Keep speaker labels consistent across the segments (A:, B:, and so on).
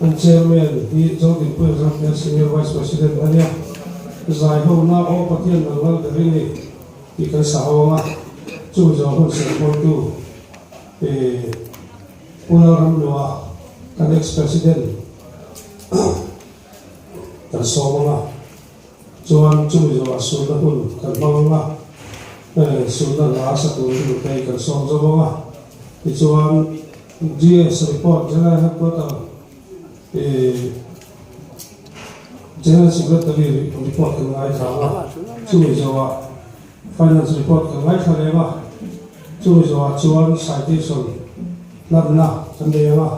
A: An Chairman hi Zodinpuia Zangte Senior Vice President a nia. Zai hona aw Pathian nang lal ber i ni tih kan sa ho ang a, chung zawng hun serhawltu Pu Lalramlua kan ex-President kan sawm ang a, chuan chumi zawhah sunna hun kan hmang ang a, sunna hla sa tur chu nutei kan sawm zo ang a, tichuan GS report General Headquarter General Secretary report kan ngaithla ang a, chumi zawhah Finance report kan ngaithla reng a, chumi zawhah chuan citation hlanna kan nei ang a,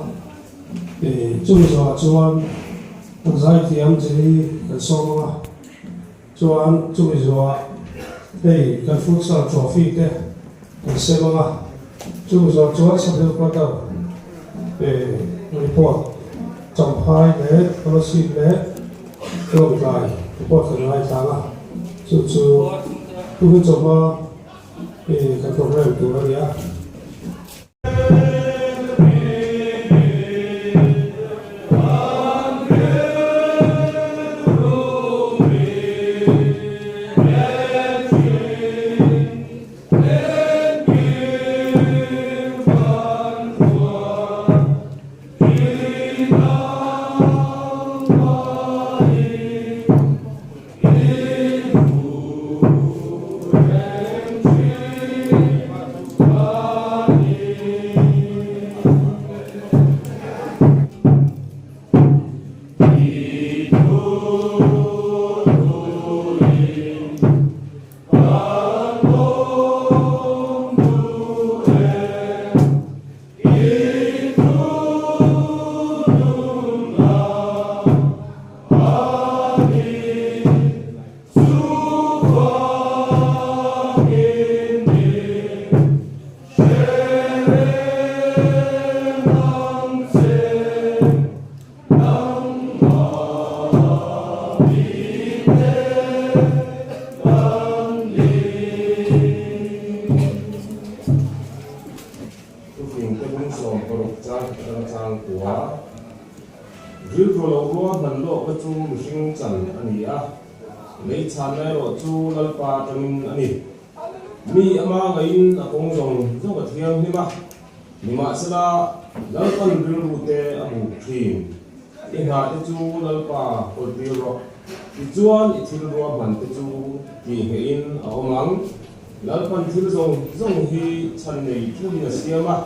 A: chumi zawhah chuan kan zaithiam Jenny kan sawm ang a, chuan chumi zawhah hei kan futsal trophy te kan sem ang a, chumi zawhah chuan sub-headquarter report Champhai leh Kolasib leh Lawngtlai report kan ngaithla ang a, chu chu Tuhi chawhma kan programme tur a ni a.
B: Thufing te bung 16 chang atanga chang kua. Rilru lo rua hman lawkna chu mihring chan a ni a, lei chhanna erawh chu Lalpa atangin a ni. Mi ama ngaiin a kawng zawng zawng a thianghlim a, nimahsela Lalpan rilru te a buk thin. I hna te chu Lalpa kawltir rawh, tichuan i thil ruahman te chu tihnghehin a awm ang. Lalpan thil zawng zawng hi chhan nei thuin a siam a,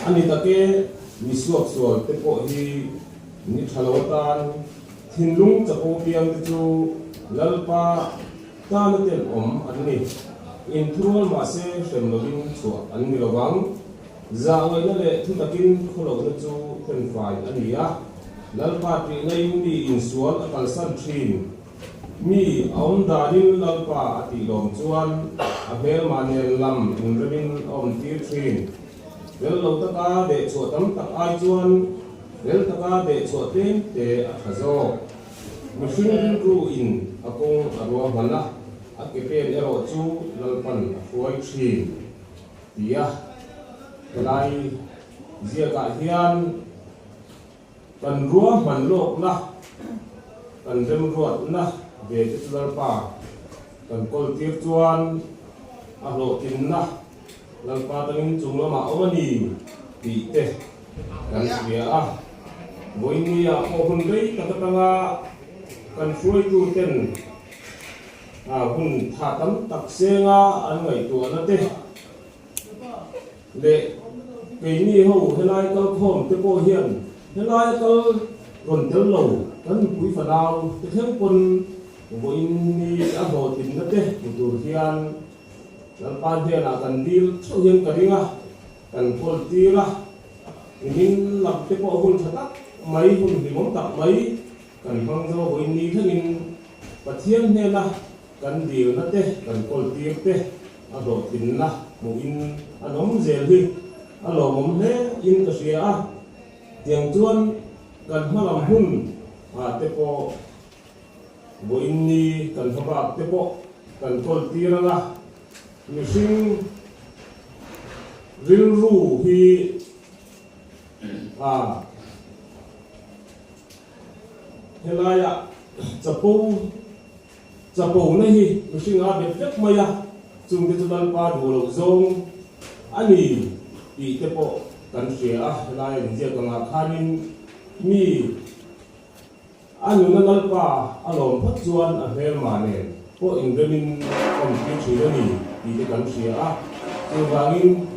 B: a ni tak e, mi suaksual te pawh hi ni tha lo atan thinlung chapo piang te chu Lalpa tana ten awm an ni. Inthurual mahse hrem lovin chhuah an ni lovang. Zah ngaihna leh thu takin khawlohna chu thenfai a ni a, Lalpa tihna-in mi insual a kalsan thin. Mi a awm danin Lalpa a tih lawm chuan a hmelma nen lam inremin a awm tir thin. Fel lo taka dehchhuah tam tak ai chuan fel taka dehchhuah tlem te a tha zawk. Mihring rilru in a kawng a ruahman a, a ke pen erawh chu Lalpan a hruai thin tia helai ziakah hian Kan ruahman lawkna, kan remruatna ve te chu Lalpa kan kawl tir chuan a hlawhtlinna Lalpa tangin chung lamah awm a ni tih te kan hria a. Vawinia pawh hun rei tak atanga kan hruaitu ten hun tha tam tak senga an ngaihtuahna te, Leh keini ho helai kal khawm te pawh hian helai a kal rawn tel lo kan mipui fanau te thleng pawn vawiin ni a hlawhtlinna te hmu tur hian Lalpa hnenah kan dil theuh hian ka ring a, kan kawl tir a, nimin lam te pawh hun tha tak mai, hun hlimawm tak mai kan hmang zo vawiin ni thlengin Pathian hnena Kan dilna te, kan kawltir te a hlawhtlinna hmuhin an awm zel hi a lawmawm hle in ka hria a, tiang chuan kan hmalam hun ah te pawh vawiin ni kan hmabak te pawh kan kawltir ang a, mihring rilru hi a. Helaia chapo chapona hi mihring a bet vek mai a, chungte chu Lalpa duh loh zawng a ni tih te pawh kan hria a. Helaia inziak angah khanin mi a nuna Lalpa a lawm phawt chuan a hmelma nen pawh inremin awm tir thin a ni tih te kan hria a. Chuvangin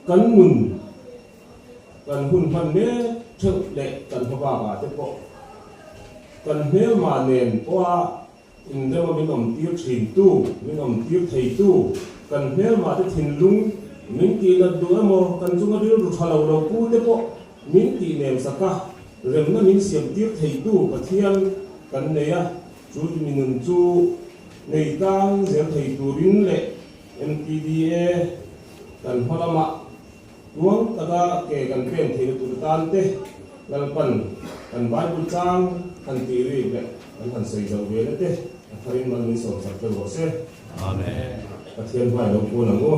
B: kan nun Kan hun hman mek theuh leh kan hmabakah te pawh kan hmelmah nen pawha inrema min awm tir thintu, min awm tir theitu, kan hmelmah te thinlung min tihnat duh emaw kan chunga rilru tha lo lo pu te pawh min tihnem sak a, remna min siam tir theitu Pathian kan nei a, chu mi nun chu nei tlang zel thei turin leh MTDA kan hma lamah Tluang taka ke kan pen theihna tur tan te Lalpan kan Bible chang han tih rik leh kan han sawi zo ve na te a tharin mal min sawm sak tel rawh se. Amen. Pathian hmai lo pawn ang u.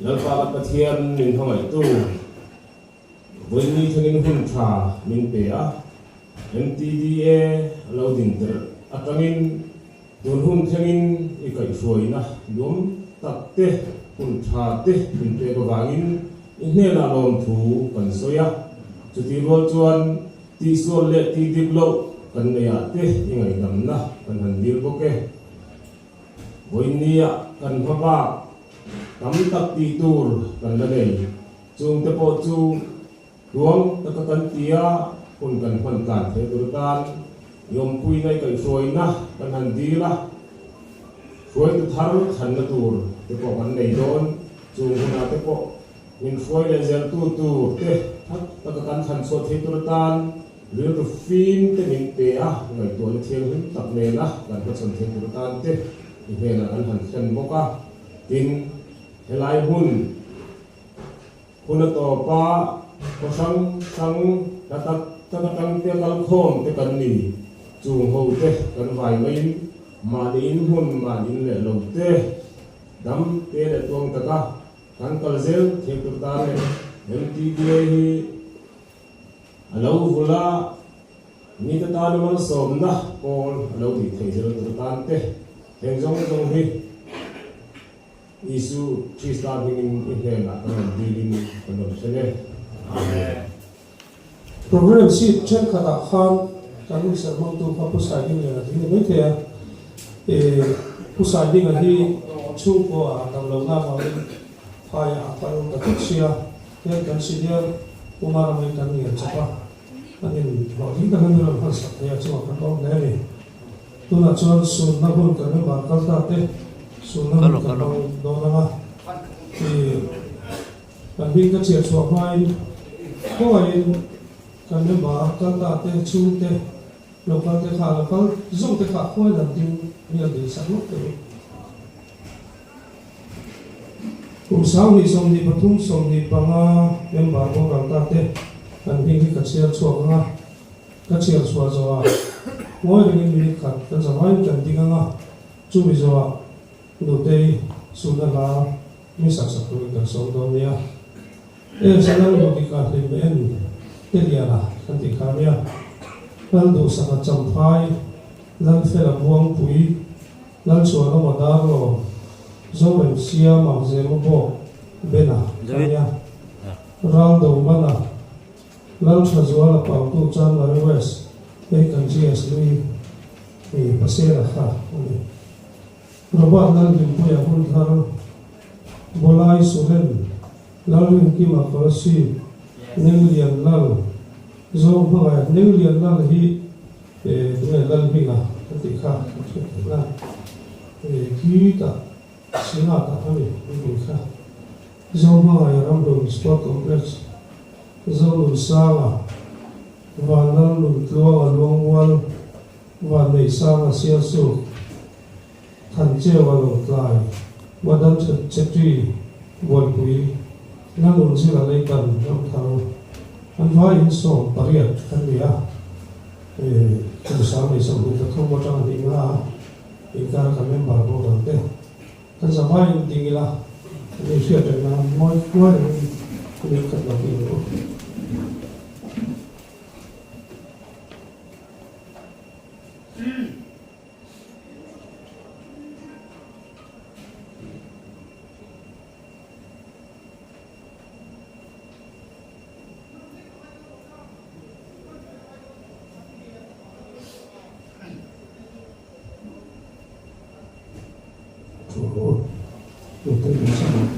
B: Lalpa kan Pathian min hmangaihtu Vawiini thlengin hun tha min pe a, MTDA a lo din tirh atangin tun hun thlengin i kaihhruaina nuam tak te, hun tha te min pek avangin i hnenah lawmthu kan sawi a. Chutih rual chuan tihsual leh tih dik loh kan neiah te i ngaihdamna kan han dil bawk e. Vawinia kan hma bak tam tak tih tur kan la nei. Chungte pawh chu tluang taka kan ti a, hun kan hman tlan thei tur atan yawmpuina i kaihhruaina kan han dil a, hruaitu thar thlanna tur te pawh kan nei dawn. Chung hunah te pawh min hruai leh zeltu tur te that taka kan thlan chhuah thei tur atan rilru fim te min pe a, ngaihtuahna thianghlim tak nena kan hmachhawn thei tur atan te i hnenah kan han thlen bawk a. Tin, helai hmun. Hun a tawp a, khaw hrang hrang hla tak tak atang te a kal khawm te kan ni. Chung ho te kan vai maiin mahni in hmun mahni in leh lo te dam te leh tuang taka kan kal zel thei tur tan leh MTDA hi a lo vul a, mite tana malsawmna pawl a lo tih thei zel tur tan te heng zawng zawng hi Isu Krista hmingin i hnenah kan rawn dilin kan rawn thlen e. Amen.
A: Program sheet thenkhatah khan kan inserh hmangtu kha Pu Saidingliana ding ni maithei a. Pu Saidinga hi chhungkua damlohna avangin phaiah a kal ta thut sia, hian kan senior Pu Maramai kan ngen chawp a, an inhlawhtling takin min rawn hmansak thei a, chungah kan awm hle a ni. Tunah chuan sunna hun kan member kal ta te sunna hun kan hmang dawn ang a, ih kan bik ka chhiar chhuah hmain khawngaih kan member kal ta te chhungte local te kha local zawng te kha khuai lam ding rial dil sak lawk teh u. Kum 2023 25 member boral ta te kan hming hi ka chhiar chhuak ang a. Ka chhiar chhuah zawhah ngawi rengin minute khat kan zavaiin kan ding ang a, chumi zawhah Nutei sunna hla mi sak sak turin kan sawm dawn nia. E Sanan Hmuhdika hlim en te liana kan tih kha nia. Lalduhsaka Champhai, Lalfela Buangpui, Lalchhuanawma Darlawm, Zoremsiama Zemabawk Bena kha nia. Raldomana. Lalthazuala Pautu Chanmari West hei kan GS Lui i Pasela kha a ni. Robert Lalhlimpuia Hunthar, Bawlai Suren, Lalrinkima Kolasib, Nenglian Lal, Zawng Hmangaih, Nenglian Lal hi tunge Lalhminga ka tih kha ka hriat theih nan khi tah Singa tah a ni Lalhming kha. Zohmangaih Ramhlun Sport Complex, Zonunsanga, Vanlalnun Tluanga Luangmual, Vanneihsanga Sialsuk, Thancheua Lawngtlai, Madan Chetri, Bualpui, Lalnunzira Leitan Ramthar, an vaiin 18 an ni a, kum 2023 atanga hnih nga a inkar kan member boral te. Kan zavaiin ding ila, kan inhriat reng nan mawi kuai rengin kan inkhat lo ding ang u. ṭhuah rawh u. Tute in sa ang.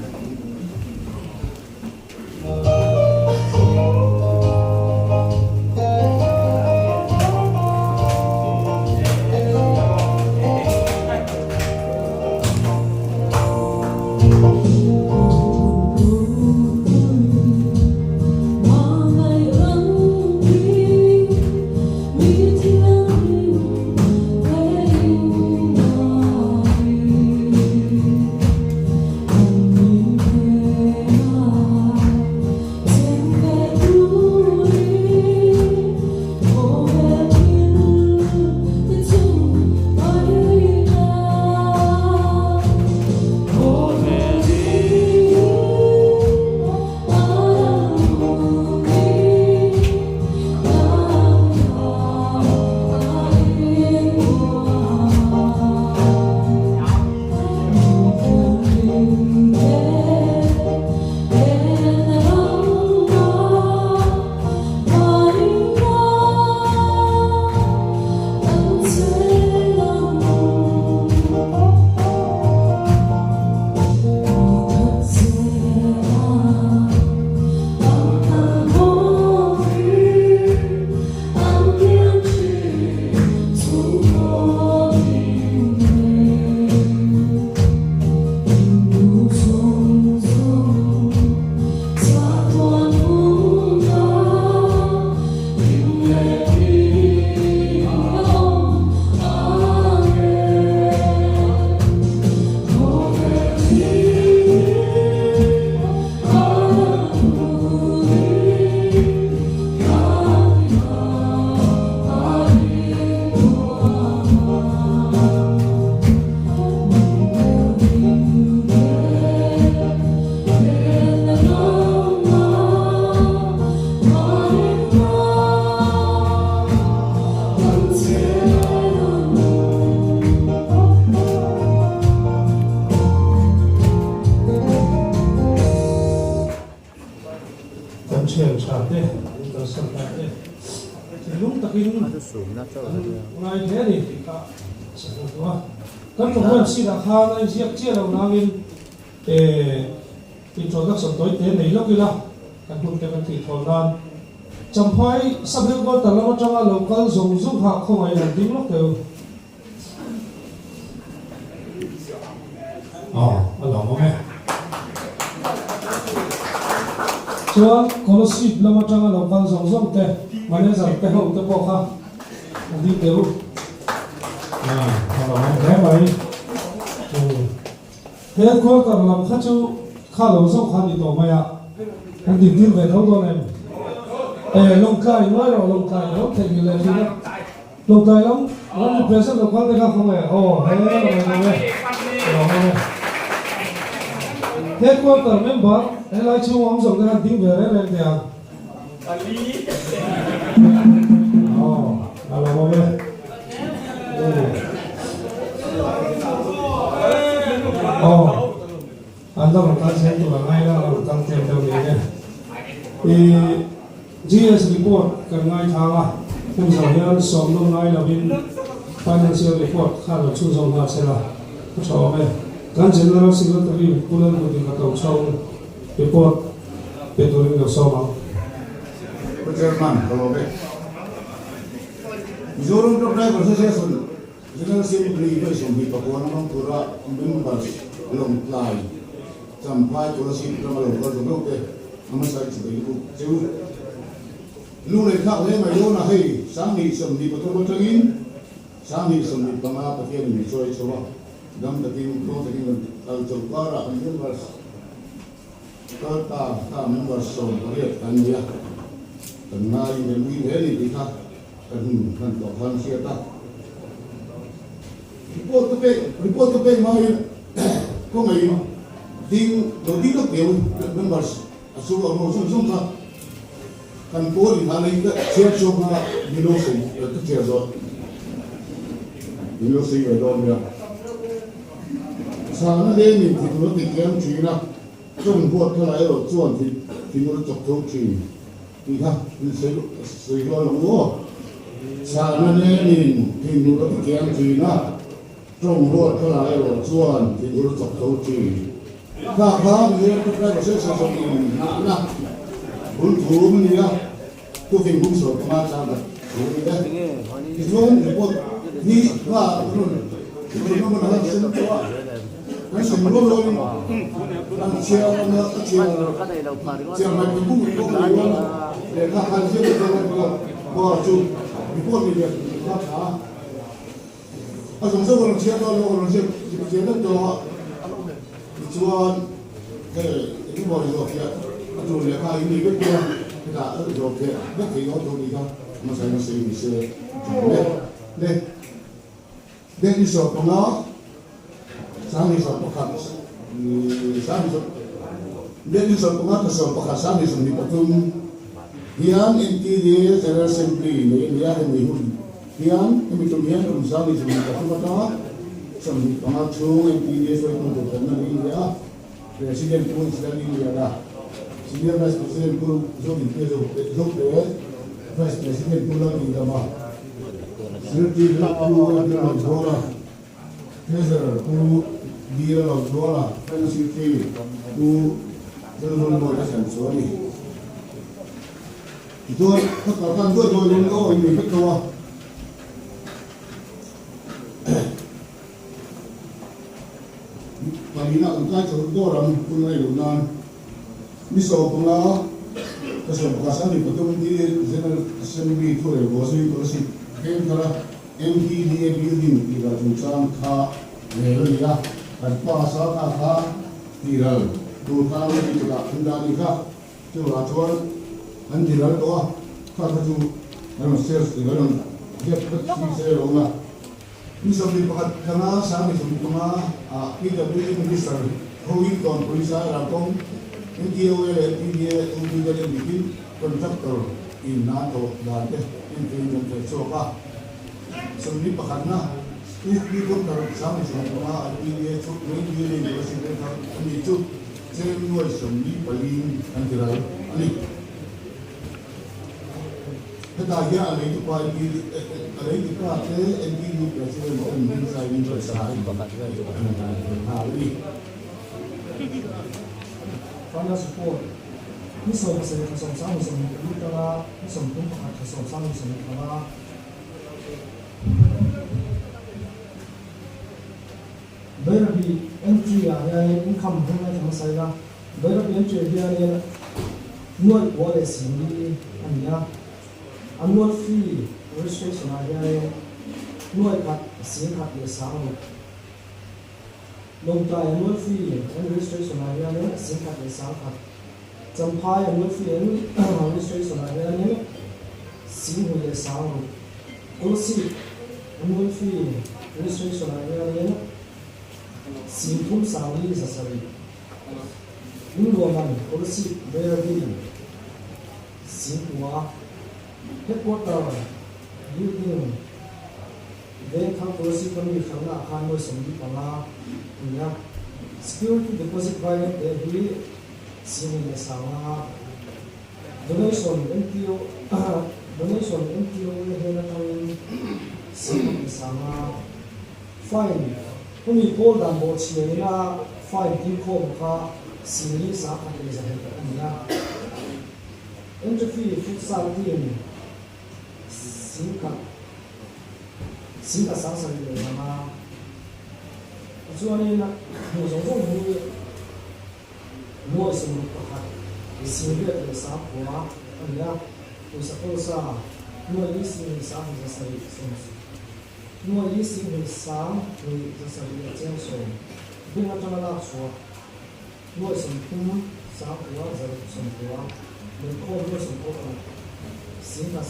A: Kan thian tha te, an kalsan ta te, thinlung takin an ngai hle a ni tih kha a sawi hnu a. Kan program sheet ah khan a inziak chiah lo nangin introduction tawi te nei lawk ila kan hun te kan tih thawn nan Champhai Sub-Headquarter lam atanga lo kal zawng zawng kha khawngaih an ding lawk teu. Aw, a lawm awm e. Chuan Kolasib lam atanga lo kal zawng zawng te, manager te ho te pawh kha a ding teh u. A lawm awm hle mai. Headquarter lam kha chu kha lo zawk kha a ni tawh mai a, kan dintir ve tho dawn em? E, Lawngtlai, ngai rawh Lawngtlai, lo theihnghilh leh thin a. Lawngtlai lam ram represent lo kal te kha khaw nge? Aw, he lo ngai lo e, lo ngai e. Headquarter member helai chhung awm zawk te khan ding ve reng reng teh ang. Aw, a lo awm e. Aw, an la rawn kal zel tur a ngai la, a rawn kal tlem deuh niin e. I GS report kan ngaithlang a, hemi zawh hian sawmnawn ngai lovin financial report kha lo chhunzawm nghal se la, a tha awm e. Kan General Secretary Pu Lalmutin a to chhung report pe turin lo sawm ang.
C: Pu Chairman, ka lawm e. Mizoram Truck Driver Association General Assembly vawi 24 na hmang tura members Lawngtlai, Champhai, Kolasib rama lo kal zawk te a hmasa i chhubei lutuk che u. Lu leh thlak hle mai dawn a, hei 2023 atangin 2025 Pathianin min sawi chho a, dam takin tluang takin kan kal chho karah kan members Kal ta ta member 18 kan nei a, kan ngaiin kan ui hle ni tih kha ka hun hman tawh khan hriat a. Report ka pek report ka pek hmangin kawngaiin ding lo ding lawk teu members a chu a awm zawng zawng kha kan pawl in hlan in ka chhiar chhuak hmanga min lo sawi ka chhiar zawh min lo sawi ve dawn nia. Chhana lengin thinur a ti tlem thin a, chawng huat khalah erawh chuan thinur a chawk tho thin tih kha in sawi rual ang u aw. Chhana lengin thinur a ti tlem thin a. Tawng ruat khalah erawh chuan thinur chak tho thin. Kha kha Mizoram Enterprise Association in nghahna bul thum a ni a, thufing hung 15 chang khat thu a ni e. Tichuan report hi kha rawn thuthlunna hmun a han sem tawh a, kan sem rual rualin an chhiar a chhiar chhiar mai kan bung pawh a ni rual a, lehkha khan ziak atanga report bawr chu report ni leh kha tha a. A zawng zawng rawn chhiar dawn lo, rawn ziak chiah vek tawh a. Tichuan, hei engemaw i zawh fiah a tur leh kha in nei vek mai a, hetah a zawh fiah vek thei dawn tho tih kha hmasa in a sawi ni se a tha hle. Le, date ni 15, 2011, sang date ni 15 thla 11 2023 hian NTD General Assembly nei a ni a, hemi hun Hian hemi tum hian kum 2023 atanga 25 chhung MPA hruaitu tur tlanna niin leh a, President Pu Israel Liliana, Senior Vice President Pu Zodinpuia Zote, Vice President Pu Laltindama, Secretary Pu Lalbiak Lawmzuala, Treasurer Pu Dira Lawmzuala, Finance Secretary Pu Lalhawlmawia thlan chu a ni. Tichuan, ka kal tan duai duai lung aw in nei vek lo a. Palina kan tlai chho dawr ang hun a lo nan. Ni 15 ka 11 23 ni General Assembly thurel Bawzui Scholarship veng thara MPDA building tihral chungchang kha rel a ni a. Kan pass a kha kha tihral tur kha an ti chutah thil dah a ni kha. Chuvah chuan an ti ral tawh a, kha kha chu an rawn sales tih kan rawn ziak vek si se lo awm a. Ni 21 thanga 25 ah PWD Minister hoin Kawnpui Sairang kawng NTOA leh PDA UP te leh mitin contractor in nan thawh dan te entuin kan theh chhuak a. 21 na UP Quarter 25 ah PDA chu main building president thar a ni chu. Cheng nuai 44 an ti ral a ni. Hetah hian a leitu pa a leitu pa te NTU President ten min zaiin pawisa an nghal a ni.
D: Final support, Ni 17 thla 13 ni 24 tanga ni 31 thla 13 ni 25. Bairabi entry ah hianin income hmang a thleng sail a, Bairabi entry ah hianin nuaih kua leh singli a ni a, annual fee registration ah hianin nuaih khat sing khat leh sang ruk. Lawngtlai annual fee and registration ah hianin sing khat leh sang khat. Champhai annual fee and registration ah hianin sing hnih leh sang ruk. Kolasib annual fee registration ah hianin 30 40 7. Inluahman Kolasib Bairabi 9,000. Headquarter building Vengthar Kolasib a mi hralhna ah khan nuai 45 a ni a. Security deposit vailet te hi 4 leh 5. Donation MTO Donation MTO le hnen atangin 10,500 fine hemi pawl dan bawh chhia ina fine dingkhawm kha singli sangkhat leh zahnih a ni a. Entry fee futsal team 10,000 10,000 sangsarin leh 500 tichuanin hmuh zawng zawng hi Nuai 61 singriat leh 9,000 a ni a, pawisa kawlsa nuai li sing hnih 2 za sarih sawm nuai li sing hnih sang hnih za sarih leh cheng sawm beng atanga lak chhuah nuai 30 9,000 zaruk 90 lenkhawm nuai 16 sing 1,100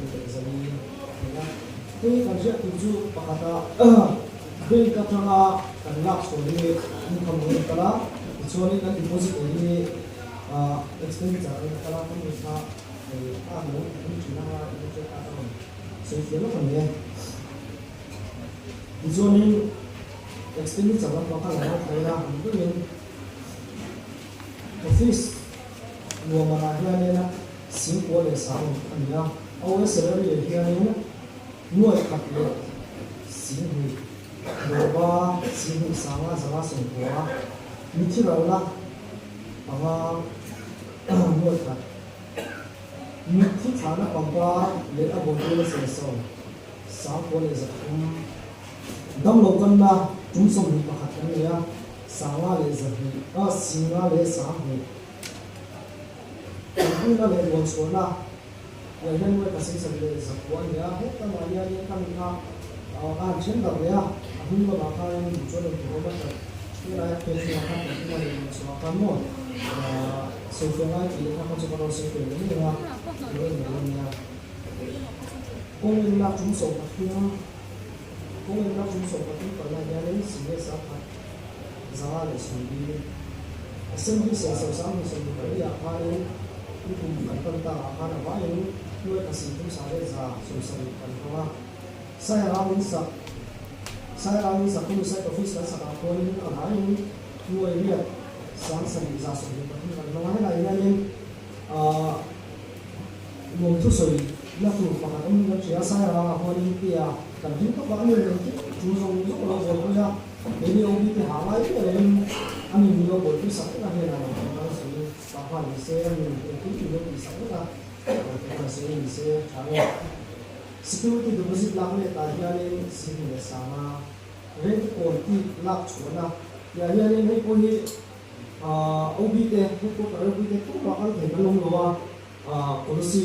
D: leh 400 a ni a. Hei kan hriat tur chu pakhata bank atanga kan lak chhuah hi income ang in kal a, tichuanin kan deposit ei hi expenditure ang in a kal a, kan ni kha hei a lo awm thin anga electric a rawn sawi fiah lawk a ni e. Tichuanin expenditure lampang kha lo ngaithla ila ang deuhin office nuamah hianin 9,000 leh sang a ni a. OS salary ah hianin nuai khat leh 2,000. Hlawhba Singhnih Sanga Zanga Sawmkua, Mithi Ralna panga nuai khat, Mithi Thlahna pangpar leh a bawltu la senso Sangkua leh 300, Damlo kanna tum 21 kan nei a, Sanga leh 200, Singa leh 2000. Tanpuina leh luanchhuahna leh hian nuai ka sing sarih leh zakua a ni a, heta mah hianin ka mi kha a han then darh leh a, a hnung lamah khanin duh chuan engtur awm a tlat helai a phel chungah khan tanpuina leh luanchhuahah khan maw sawifiah ngai tih leh kha kha chu ka rawn sawi fel leh mai ang a, lo en mai a nia. Kawng enna tum 13, kawng enna tum 13 kalna hianin singles a khat. 140. Assembly senso 2024 ah khanin nikum kan pan ta ah khan a vaiin nuai khasi thum sa leh 170 kan hmang a. Sairang in sak Sairang in sak hnu site office kan sak ah khuanin a vaiin nuai riat 7,123 kan hmang a. Helai hianin ah nuam thusawi na tur pakhat awm in kan hria a. Sairang ah khuanin tia kan ding tawp a, a nen engkim tul zawng zawng lo buaipui a. Keini OB te ha ngai miah loin a min min lo buaipui sak vek a hnenah lo kan kal sawi pah nghal ni se a min engkim min lo tih sak vek a lo ti nghal se ni se tha nge. Security deposit lak let ah hianin Sydney leh Sanga rent kawn tih lak chhuahna tih ah hianin hei pawh hi OB te headquarter OB te tumah kal thei kan awm lo a policy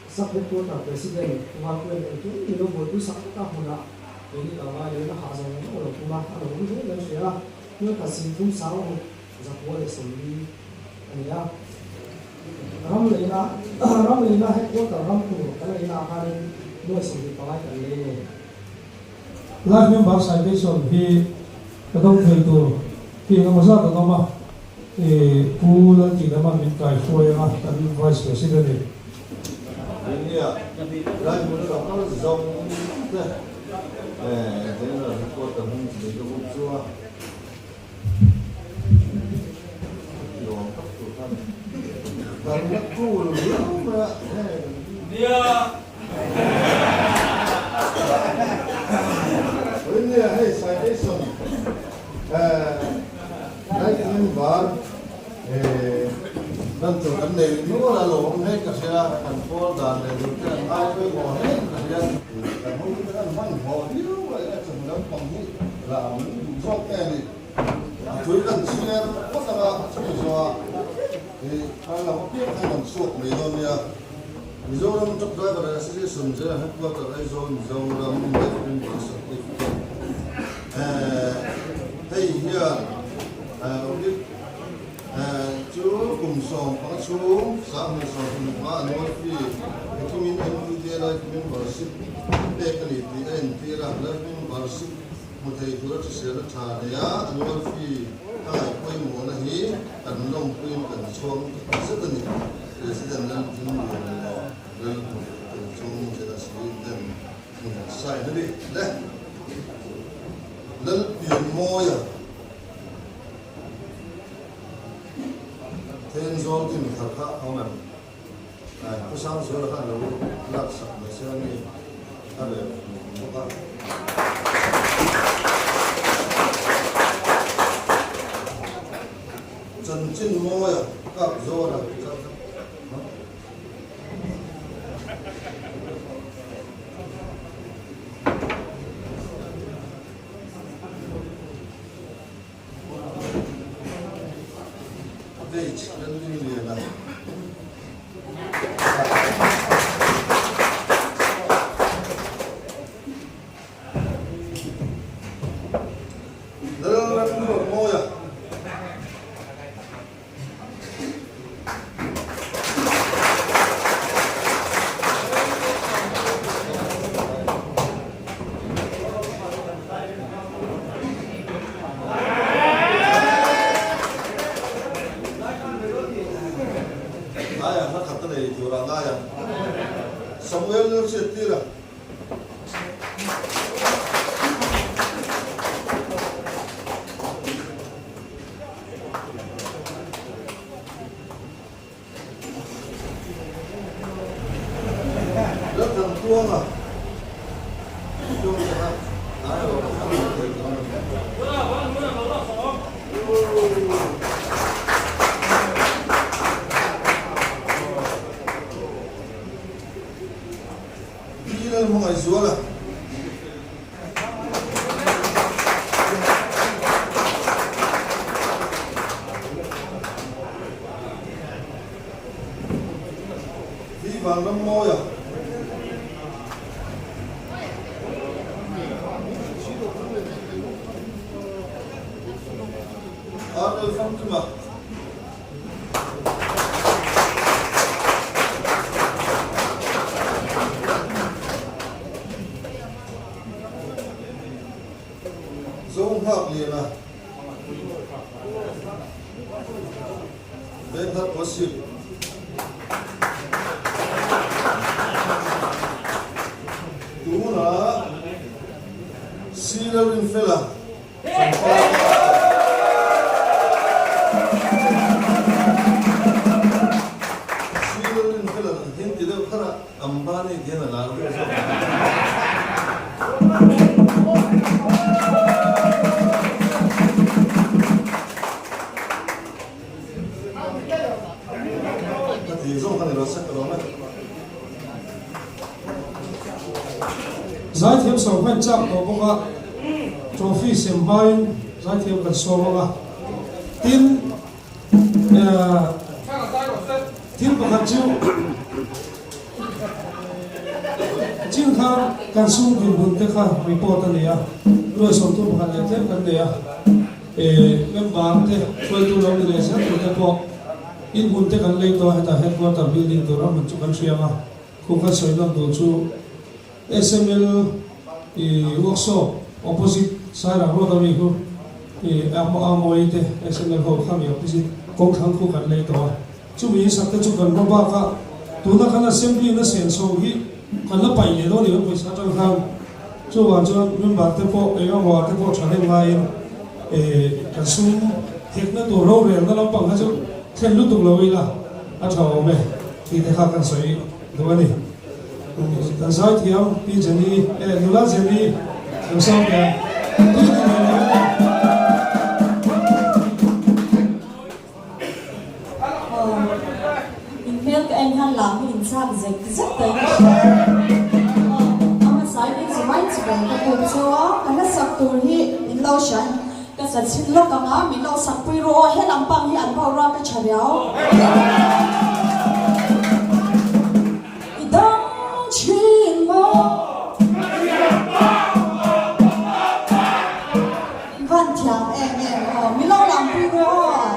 D: Sub Headquarter President Vanpuian engkim min lo buaipui sak vek a hmunah keini kal ngai loin a hah zawng zawng lo tum a, a lo awm hle kan hria a, hnuai khat 30 sang ruk 940 a ni a. Ram leina Ram leina Headquarter ram tur kan leina ah khanin nuai 25 kan lei a ni.
A: Life Member Citation hi ka dawng thei tur hi engemaw zat an awm a, Pu Laltinama min kaihruai anga kan Vice President in.
E: India lai hmun a lo kal zawng te General Headquarter hming chi nei ka buk chu a lawm tak tur kha a ni. Kan la cool viau mai a heng.
F: Nia!
E: India hei citation Light member dan tur kan nei nual a lo awm hle ka hria, kan pawl dan leh dur te an ngai pawimawh hle ka hria. Kan hotu te kan hmanhmawh viau a eng a chawhnu lampang hi lah an duh zawk nge ni. A tui kan chhiar phawt anga chumi zawhah i kal lo apiang khan an chhuak mai dawn nia. Mizoram Truck Driver Association General Headquarter Aizawl Mizoram Life Member Certificate hei hian audit chu kum 15 chhung 2025 annual fee hekimin NTDA Life Membership pek a ni tih a entir a, Life Membership hmu thei tura hriselna tha nei a, annual fee a ngaih pawimawhna hi kan lawmpuiin kan chhuang zet a ni. President Lalthinglian leh Lalhmuhtuchung General Secretary hmun sign a ni le. Lalpianmawia Thenzawl kin thar kha a awm em? Pu Sangzuala khan lo laksak mai se a ni a rel bawk a. Chanchin mawia kap zawna chak Page Lalringliana. Lalramruatmawia. Ngaia hla khat a nei tur ah ngaia Samuel Lalhriattira. Lalthangtluanga Tawngtaina hnai rawh a ni. Lalhmangaihzuala. V Vanrammawia. R Lalfamkima. Zo nghak lian a Vengthar Kolasib. Tunah C Lalrinfela
A: Zaithiam sawm khan chak tawh bawk a. Trophy sem hmain zaithiam kan sawm ang a, tin thil pakhat chu chin kha kan sum dinhmun te kha report a nei a, nuai sawmtu pakhat leh tlem kan nei a, member te hruaitu lo ni leh zel tur te pawh inhmun te kan lei tawh a, hetah headquarter building tur a hmun chu kan hriam a, khu kan sawi nawm tur chu. SML i workshop opposite Sairang road ami khu i Amawi te SML ho kha mi opposite kawngthlang khu kan lei tawh a, chumi in sak te chu kan hma bak a, tuna kan assembly na senso hi kan la paih leh dawn ni kan pawisa atang khan chuvang chuan member te pawh eng emaw ah te pawh thahnem ngaiin kan sum hekna tur rorelna lampang kha chu thlen lutuk lo ila a tha awm e tih te kha kan sawi duh a ni. Kan zaithiam Pi Jenny eh nula Jenny lo sawm teh a. Tui ni mai lo e.
F: In hmel ka en hian lam hi in chak zek zek ta in ka hria. A hmasa in in zumai chibai ka buk cheu a, ka hla sak tur hi in lo hria in ka sa chhin lawk ang a, min lo sak pui rawh aw, he lampang hi an boruak a tha riau. I dang thin maw? Van thiam em em aw, mi lo lam pui rawh aw.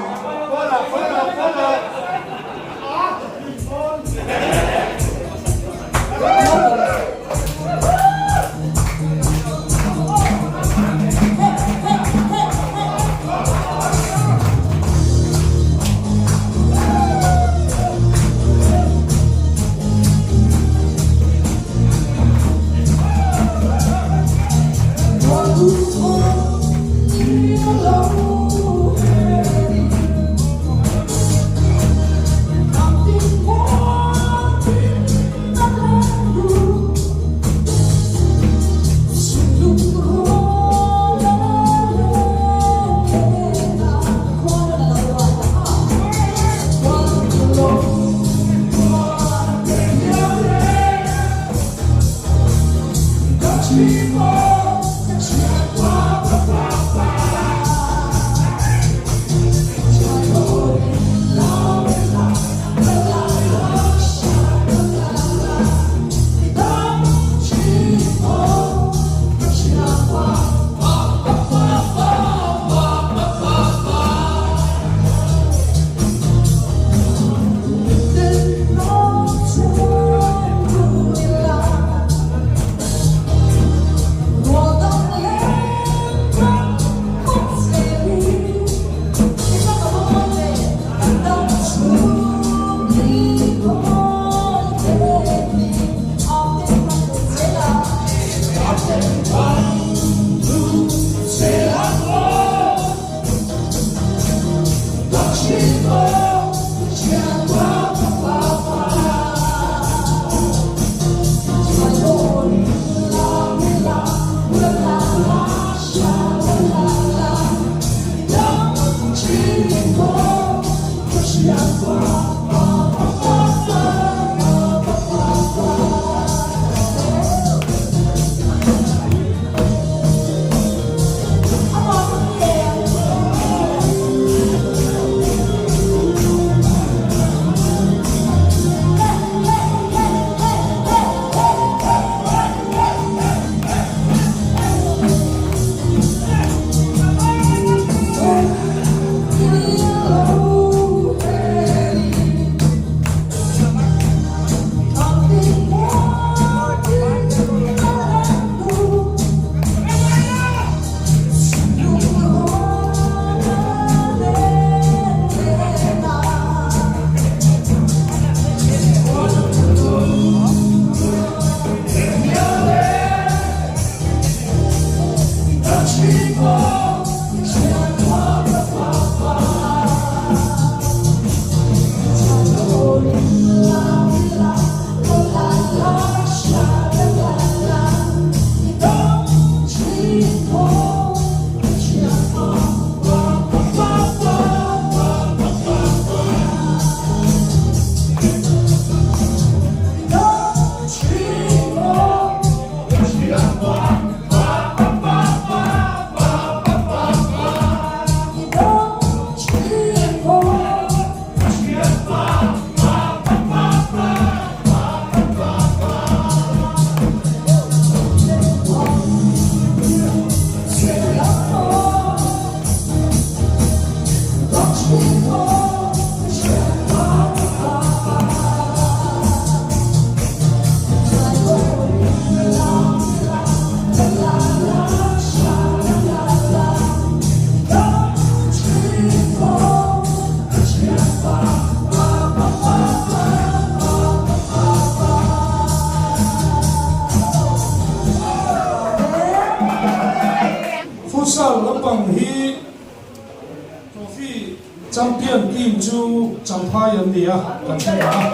A: Champion team chu Champhai an ni a, kan hre mah a.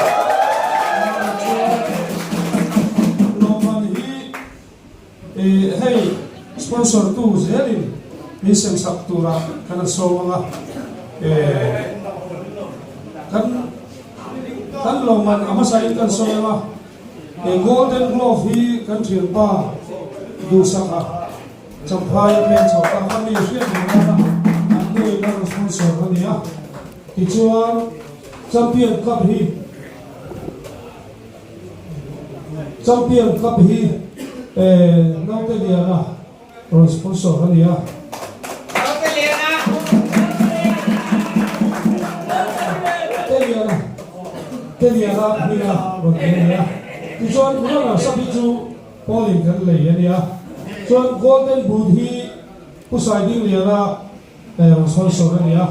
A: Chuan lawmman hi hei sponsor tu zelin min sem sak tura kan an sawm ang a, kan kan lawmman a hmasa in kan sawi ang a, Golden Glove hi kan thianpa duhsaka Champhai a peng chho ta kha mi hriat reng nana an nuin a rawn sponsor a ni a. Tichuan Champion Cup hi Champion Cup hi Naute Liana rawn sponsor a ni a.
G: Naute Liana!
A: Te Liana Te Liana hminga rawn ei a ni a. Tichuan Runner Sap hi chu Paulin kan lei a nia. Chuan Golden Boot hi Pu Saidingliana rawn sponsor a nia.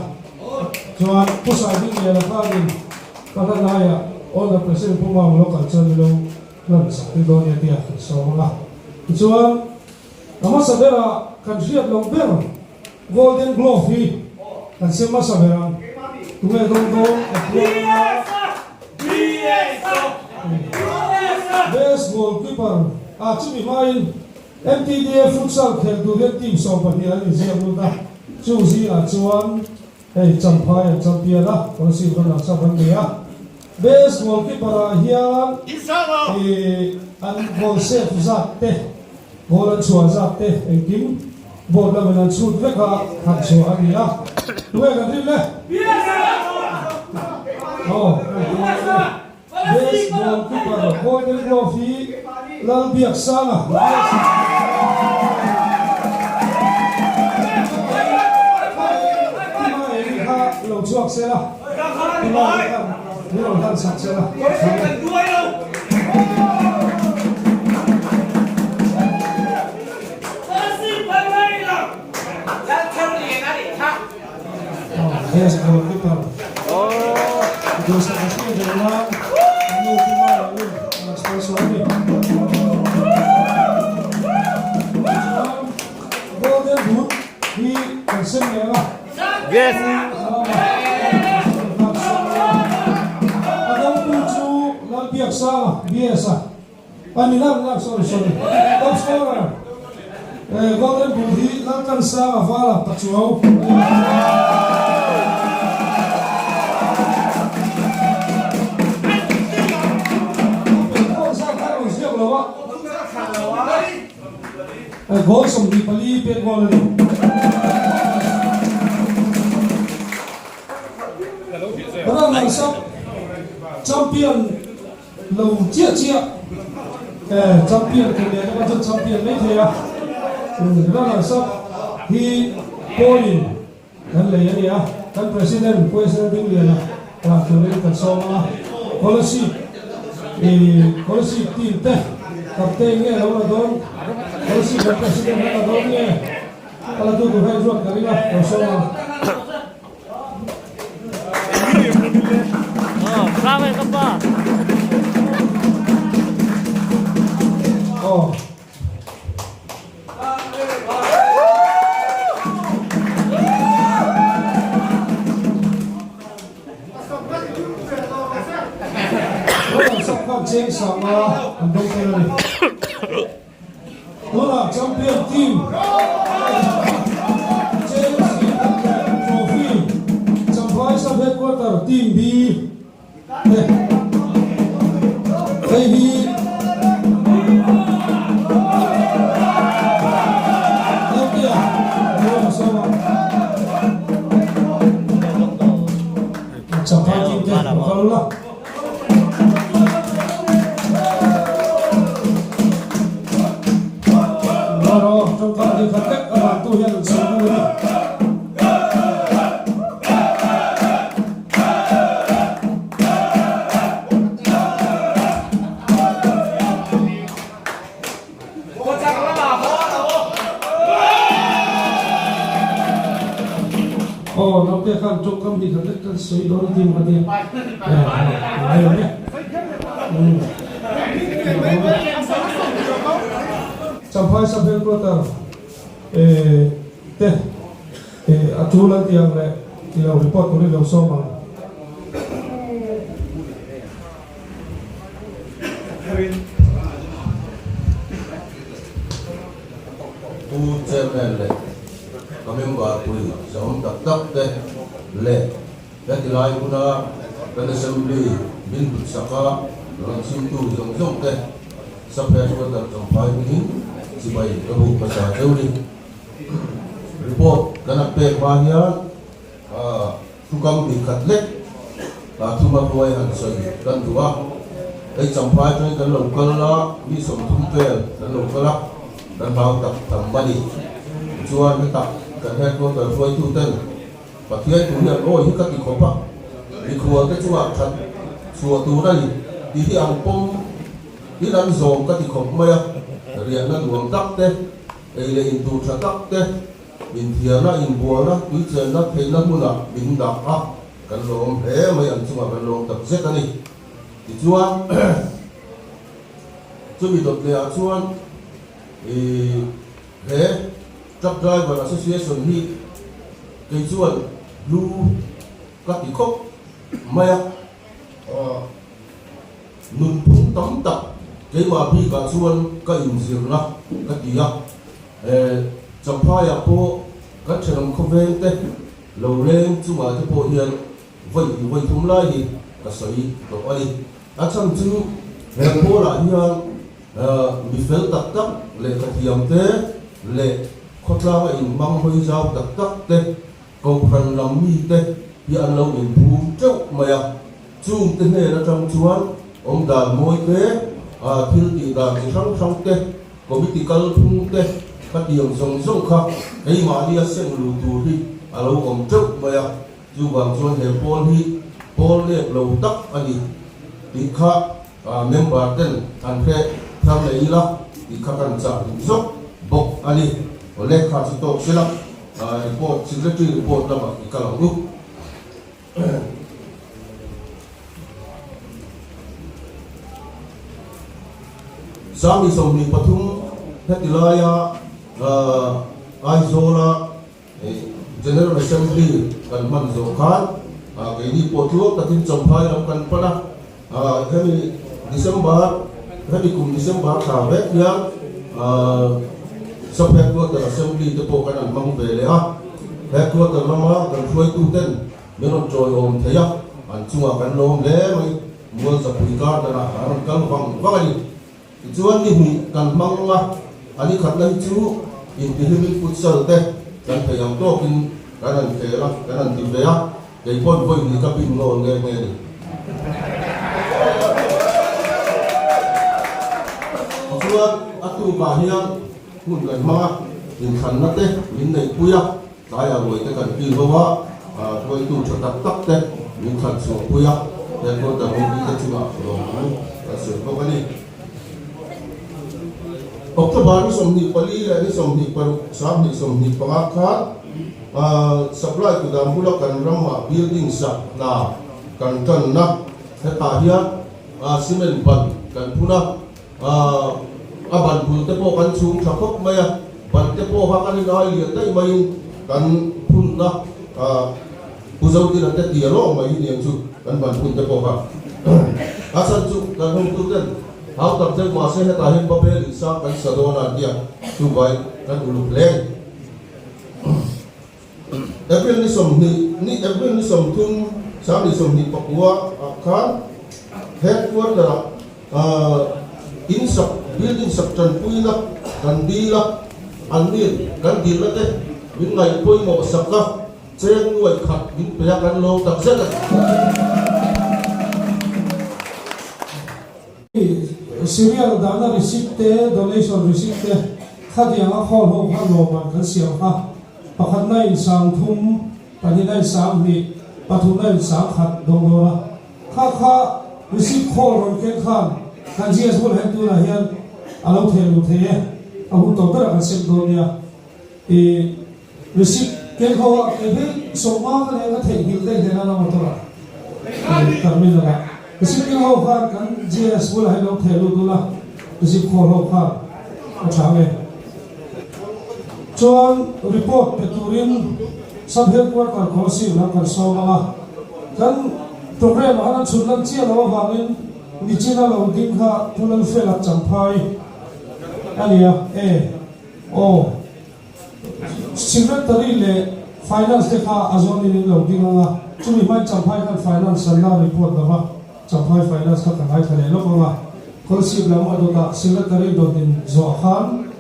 A: Chuan Pu Saidingliana khanin ka hla laiah All the President Pu Mama lo kal chuan ilo hlan sak tir dawn nia tia kan sawm ang a. Tichuan a hmasa berah kan hriat loh ber Golden Glove hi kan sem hmasa ber ang. Tunge dawn dawn a puang anga. Best goalkeeper ah chumi hmain MTDA futsal khel tur hian team 12 an inziak lut a, chung zingah chuan hei Champhai an champion a, Kolasib ram lakchak an ni a. Best goalkeeper ah hian ih an goal save zat te, goal an chhuah zat te engkim board lamin an chhut vek a, han chhuah a ni a. Tunge kan rin le? Aw, Best goalkeeper Golden Glove hi Lalbiaksanga. Tima eng kha lo chhuak se la, Tima eng kha min rawn hlan sak se la. Best goalkeeper Duhsak a hriat reng a, nu Tima eng in sponsor a ni. Tichuan Golden Boot hi kan sem leh ang a.
G: Yes.
A: A dawngtu chu Lalbiaksanga, BS-a. A ni lak lak sorry sorry top scorer eh golden boot hi Laltlansanga vala Pachuau a ni. Goal zat kha rawn ziak lo a goal 24 pek goal a ni. Runner sub champion Lo chiah chiah eh champion tur leh te chuan champion mai thei a, runners up hi Paul-in kan lei a ni a, kan president Pu SL Dingliana lah turin kan sawm ang a, Kolasib ih Kolasib team te captain nge lo la dawn, Kolasib kan president a la dawn nge a la tu tur hi ruat ka ring a, lo sawm ang. Tunah champion team Chelsea Trophy Champhai Sub Headquarter Team B te hei hi Nokia Champhai team te lo kal la. Aw naute khan tawngkam hi kha vek kan sawi dawn a ti maw ka tia Champhai sub headquarter te a tul an ti ang leh. I lo report turin lo sawm ang.
E: Pu Chairman leh ka member pui zahawm tak tak te leh heti lai huna kan Assembly min hlut saka rawn chhimtu zawng zawng te Sub-Headquarter Champhai hmingin chibai ka buk hmasa cheu ni. Report kan han pek hma hian thukam hnih khat lek thuma hruai han sawi kan duh a. Hei Champhai atangin kan lo kal a, mi 30 vel kan lo kal a, kan hlau tak tam a ni. Tichuan hetah kan headquarter hruaituten Pathian thu hian awi hi ka ti khawp a, mikhual te chungah that chhuah tur a ni tih hi ang pawm in an zawm ka ti khawp mai a, riahna nuam tak te, Ei leh in tur tha tak te, inthiarna, inbualna, tuichenna theihna hmunah min dah a, kan lawm hle mai, an chungah kan lawm tak zet a ni. Tichuan, chumi dawt leh ah chuan ih he Truck Driver Association hi kei chuan hlu ka ti khawp mai a. Nunphung tam tak keimah bikah chuan ka inzirna ka ti a, Champhaiah pawh kan thenawm khawveng te lo leng chungah te pawh hian vawi vawi thum lai hi ka sawi tawh a ni. A chhan chu he pawlah hian mi fel tak tak lehkha thiam te leh khawtlanga inhmang hawi zau tak tak te Kohhran lam mite hi an lo inphum teuh mai a, chungte hnen atang chuan awmdan mawi te, thil tih dan chi hrang hrang te, committee kal phung te khatiang zawng zawng kha keimahnia seng lu tur hi a lo awm teuh mai a, chuvang chuan he pawl hi pawl lep lo tak a ni tih kha member ten an hre thar leh ila tih kha kan chah duh zawk bawk a ni. Awle kha chu tawk sela. Report, Secretary report lamah i kal ang u. 23 heti laia Aizawla General Assembly kan hman zawh khan keini pawh tluang takin Champhai lam kan pan a, hemi December, hemi kum December thla vek hian Sub Headquarter Assembly te pawh kan han hmang ve leh a, Headquarter lama kan hruaitu ten min rawn tawiawm thei a, an chungah kan lawm hle mai, Mualzapui Garden-ah an rawn kal vang vang a ni. Tichuan ni hnih kan hmang a, a ni khatna hi chu intihlimin futsal te kan theih ang tawkin kan han khel a, kan han ti ve a, kei pawn vawi hnih ka bin ngawl nghe nghe a ni. Tichuan a tukah hian hun kan hmang a, inthlanna te min neihpui a, Tlaiah ruai te kan kil ho a, hruaitu tha tak tak te min thlan chhuah pui a, headquarter ropui te chungah lawmthu kan sawi bawk a ni. October ni 24 leh ni 26, 2025 khan supply tu dan bula kan ramah building sak hna kan tanna hetah hian cement ban kan phun a, A ban bul te pawh kan chhung tha khawp mai a, ban te pawh kha kan inai lian daih maiin kan phunna Pu Zodina te tia lawng mai hi niang chu kan ban phun te pawh kha. A chhan chu kan hotu ten hau tak deuh mahse hetah hian Babel in sang kan sa dawn a an tia, chuvangin kan uluk hle a ni. April ni 20 ni April ni 30 2029 ah khan headquarter ah in sak building sak tanpuina kan dil a, an ni kan dilna te min ngaih pawimawh sak a, cheng nuai khat min pe a kan lawm tak zet a ni.
A: Serial dahna receipt te, donation receipt te khatiang a khawl ho kha lawmman kan siam kha. Pakhatna in 3000, pahnihna in 2000, pathumna in 10,000 dawng dawn a. Kha kha receipt khawl rawn keng khan kan GS bulah hian tunah hian a lo theh luh thei e. A hun tawp berah kan sem dawn nia. I receipt keng ho a kei phei 50 ka nei a ka theihnghilh daih hlen a la motor ah terminal ah. Receipt keng ho khan kan GS bulah hian lo theh lut ula receipt khawl ho khan a tha nge. Chuan report pe turin. Sub Headquarter Kolasib lam kan sawm ang a, kan programme ah khan an chhun lan chiah loh avangin nichina lo ding kha Pu Lalfela Champhai a ni a, e aw Secretary leh Finance te kha a zawnin in lo ding ang a, chumi hmain Champhai khan Finance an la report lo va, Champhai Finance kha ka ngaithla leh lawk ang a, Kolasib lam a dawtah Secretary dawt in zawh khan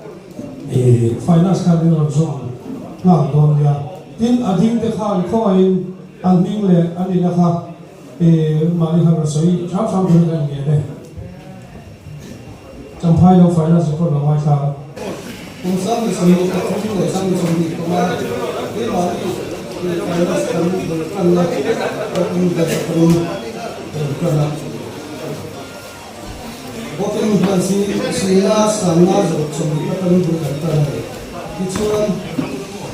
A: Finance khan in rawn zawh ang nghal dawn nia. Tin, a ding te khan khawngaihin an hming leh an ina kha mahni khan rawn sawi hram hram turin ka inngen e. Champhai lo Finance report lo ngaithla ang.
H: Kum 23 leh 25 keimahni Finance kan rawn tanna Open Desk atangin ka rawn tan a. Voting Branch hi Sina Sanna zawh 20 atangin bul kan tan a ni. Tichuan,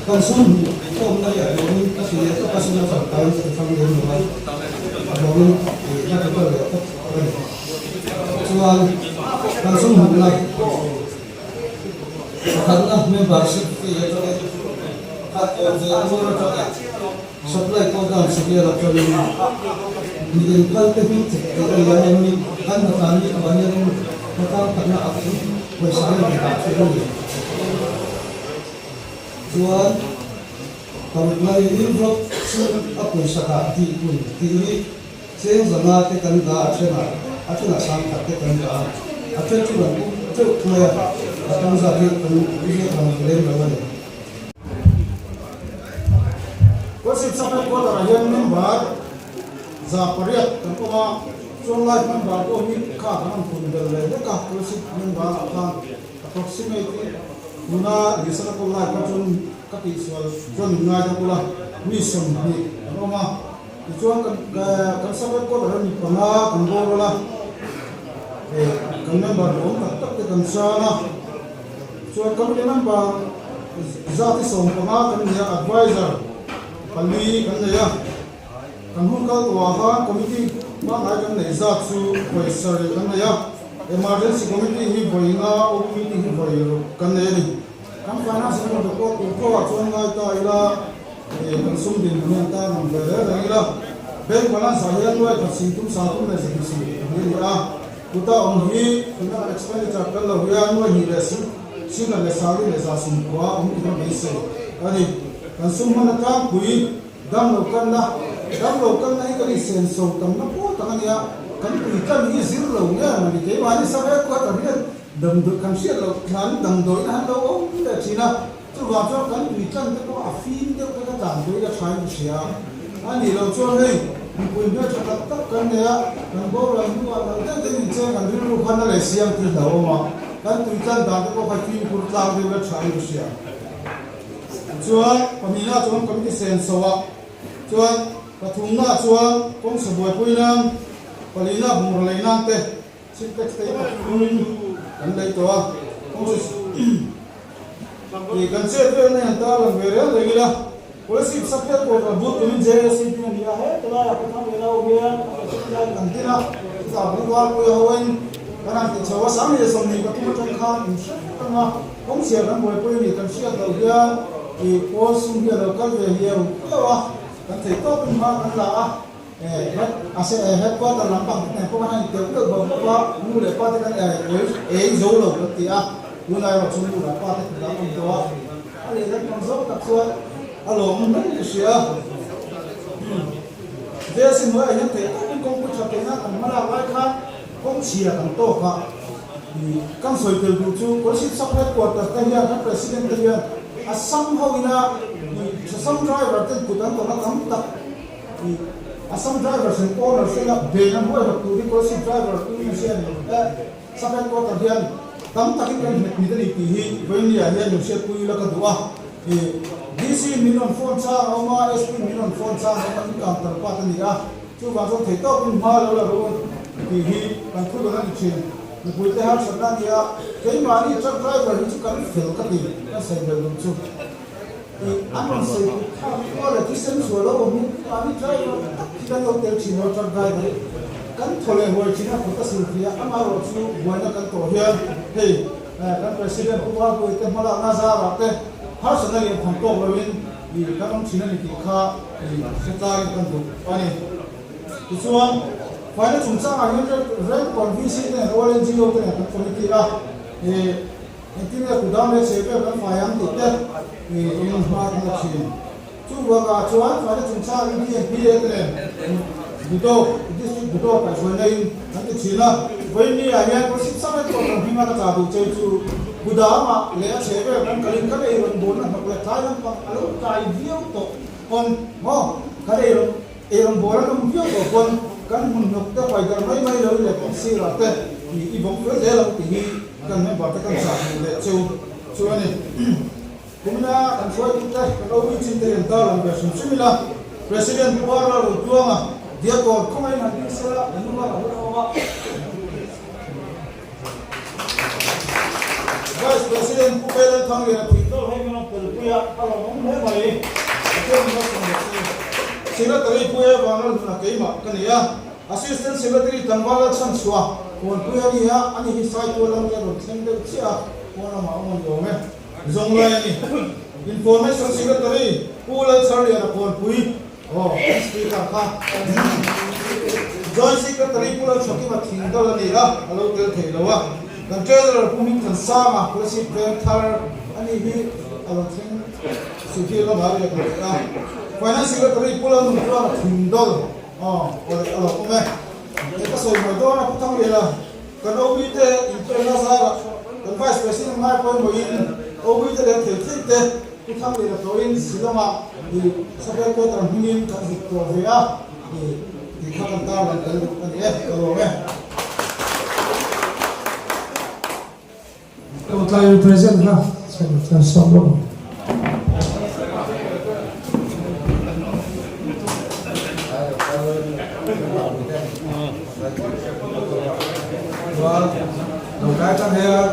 H: kan sum hmuh khawmna hi a hlawmin ka ti leh tawp a, sum a changkang ka ti fang lem lo a, a hlawmin ka ti kal leh tawp a ni. Chuan, kan sum hmuhna pakhatna membership fee atangin khat awm ve tur atangin Supply program Severe atangin mi inkal te hming chek theih a ni a, heng hi kan hnathlan ni thuah hianin hnathlang khatna ah chu pawisa an rawn dah thin a ni. Chuan parukna hi envelope chhung a pawisa dah tih hun tih hi cheng zanga te kan dah a thenah a thenah sangkhat te kan dah a, a then chu kan uk teuh mai a, a tam zat hi kan ziak lang lem lo a ni.
C: Worship Sub Headquarter ah hian member 800 kan awm a, chuan life member pawh hi kha kan rawn pun bel leh hlek a, worship member ah khan approximately tuna Nisana pawh life kha chuan ka tihsual chuan min ngai deuh ula mi 20 kan awm a, tichuan kan kan Sub Headquarter ah hian mi panga kan boral a, kan member duhawm tak tak te kan chang a. Chuan committee member zat hi 15 kan nei a, adviser pali kan nei a. Kan hun kal tawhah khan committee pangngai kan neih zat chu vawi sarih kan nei a, emergency committee hi vawi nga, OB meeting hi vawi ruk kan nei a ni. Kan finance emaw report tur pawhah chuan ngai ta ila, kan sum dinhmun hian tan ang ve reng reng ila, bank balance ah hian nuai khat singtum sangtum leh zahnih 20 a ni a. Kuta awm hi tuna kan expenditure tel lo hian nuai hnih leh sing singa leh sari leh za sumkua awm tur a beisei a ni. Kan sum hman atlangpui dam lo kanna, dam lo kanna hi kan insenso tamna pawl tak a nia, kan pui tlan hi zir lo nge a ni keimahni save quarter hian damdawi kan hriat loh tlan damdawiin a han lo awm leh thin a, chuvang chuan kan pui tlan te pawh a fim deuh te ka tlan pui ka thain ka hria a. A nih loh chuan hei mipui hmeltha tak tak kan nei a, kan boral hnuah lo deuh deuh in cheng kan rilru khan a leh siam thil hlauhawm a, kan tui tlan dan te pawh kha fimkhur tlang deuh la tha in ka hria. Tichuan pahnihna chuan committee sen so a, chuan pathumna chuan kawngsa buaipui nan, palina bungraw lei nan te Sintex te hi pathum kan lei tawh a, kawngsa Ih kan chet vel na hian tar lang ve reng reng ila, Kolasib Sub Headquarter bul tumin JAC ding a ni a, he tilaiah ka thang leh lo hian a president lai kan din a, chutah Pu Valpuia hoin kan han tih chho a, 2023 atang khan in hre vek ang a, kawngchhia kan buaipui a ni kan hriat loh hian ih pawl sum hi a lo kal ve hiau hiau a, kan thei tawpin hma kan la a. Headquarter lampang te nen pawh khan a inteuh deuh bawk bawk a, nu leh pa te kan ei zo lo kan ti a, tunah erawh chuan nu leh pa te kut an awm tawh a, a leh lampang zawk tak chuan a lawm mai ka hria. JC hnuaiah hian theih tawkin kawngpui tha theihna kan hma lak lai khan kawng chhia kan tawk a, kan sawi tel duh chu Kolasib Sub Headquarter te hian kan President te hian Assam ho ina Assam driver ten kut an tawrhna tam tak Assam drivers and owners te la ben an huai rawk turin Kolasib driver union hian eh sub headquarter hian tam takin kan hmet mit a ni tih hi vawinia hian min hriatpui ila ka duh a. DC min rawn phone chang a awm a, SP min rawn phone chang a awm a, in counter part a ni a, chuvang chuan thei tawkin hma lo la ru tih hi kan thu dawn a ni thin. Mipui te harsatna a ni a, keimahni truck driver hi chu kan fel ka ti, kan sawi belh duh chu. An rawn sawi kut thlak kual leh thisen chhuah lo awm hi mahni driver tak hi kan lo tel thin lo, truck driver hi kan thaw leh huai thin a, kut a sil thei a, amaherawh chu buaina kan tawh hian hei kan President Pu Valpuia te hmalakna zarah te harsatna lian tham tawk loin
H: kan awm thin a ni tih kha hre tlaiin kan duh a ni. Tichuan, faina chungchangah hian Rengkawn VC te nen All NGO te nen kan committee a, engtin nge kudam leh chhehvel kan fai ang tih te in hma kan la thin. Chu bakah chuan faina chungchang EDNPA te nen Budawk, District Budawk kaihhruaina in kan ti thin a. Vawiin ah hian Kawlsip Sub Headquarter hminga ka chah duh chei chu Kudamah leh a chhehvel kan kalin kan ei rawn bawnna hnawk leh tlai lampang a lo tlai viau tawh pawn maw kan ei rawn Ei rawn bawl an awm viau tawh pawn kan hmun hnawk te pai darh mai mai lo leh kawng sirah te i bawng fel zel ang tih hi kan member te kan chah duh leh chu chu a ni. Kumina kan hruaitu te kan OB chin te hian tar lang ve hrim hrim ila President Pu Arla Rotluanga Diakawr khawngaihin han ding sela a hnunga ka hun awm a. Vice President Pu Kailan Thangliana thih dawr hei min rawn pelpui a, a lawmawm hle mai. Pathian min rawn sawm rawh se. Secretary Pu E Vanlalhmuna keimah ka ni a, Assistant Secretary Tlangval Lalchhanchhuah Kawnpui a ni a, ani hi Saitual lam te a rawn thleng deuh chiah a, pawn lamah a awm a ni awm e. Zawnglai a ni. Information Secretary Pu Lalcharliana Kawnpui. Aw, kan speaker kha Joint Secretary Pu Lalthakima Thingdal a ni a, a lo tel thei lo a. Kan Treasurer Pu Hmingthansanga Kolasib Veng thar a ni hi a lo thleng Sihphir lamah a riak leh a. Finance Secretary Pu Lalnunpuanga Thingdal aw awle a lo awm e. He ka sawi mai dawn a Pu Thangliana kan OB te inpelna zarah kan Vice President ngai pawimawhin OB te leh thei thei te Pu Thangliana tawhin Shillong-ah i Sub Headquarter hmingin kan zuk tawh ve a, i tih kha kan tarlan tel duh a ni e, ka lawm e.
A: Lawngtlai represent kha kan sawm lawk ang.
I: Lawngtlai tang hian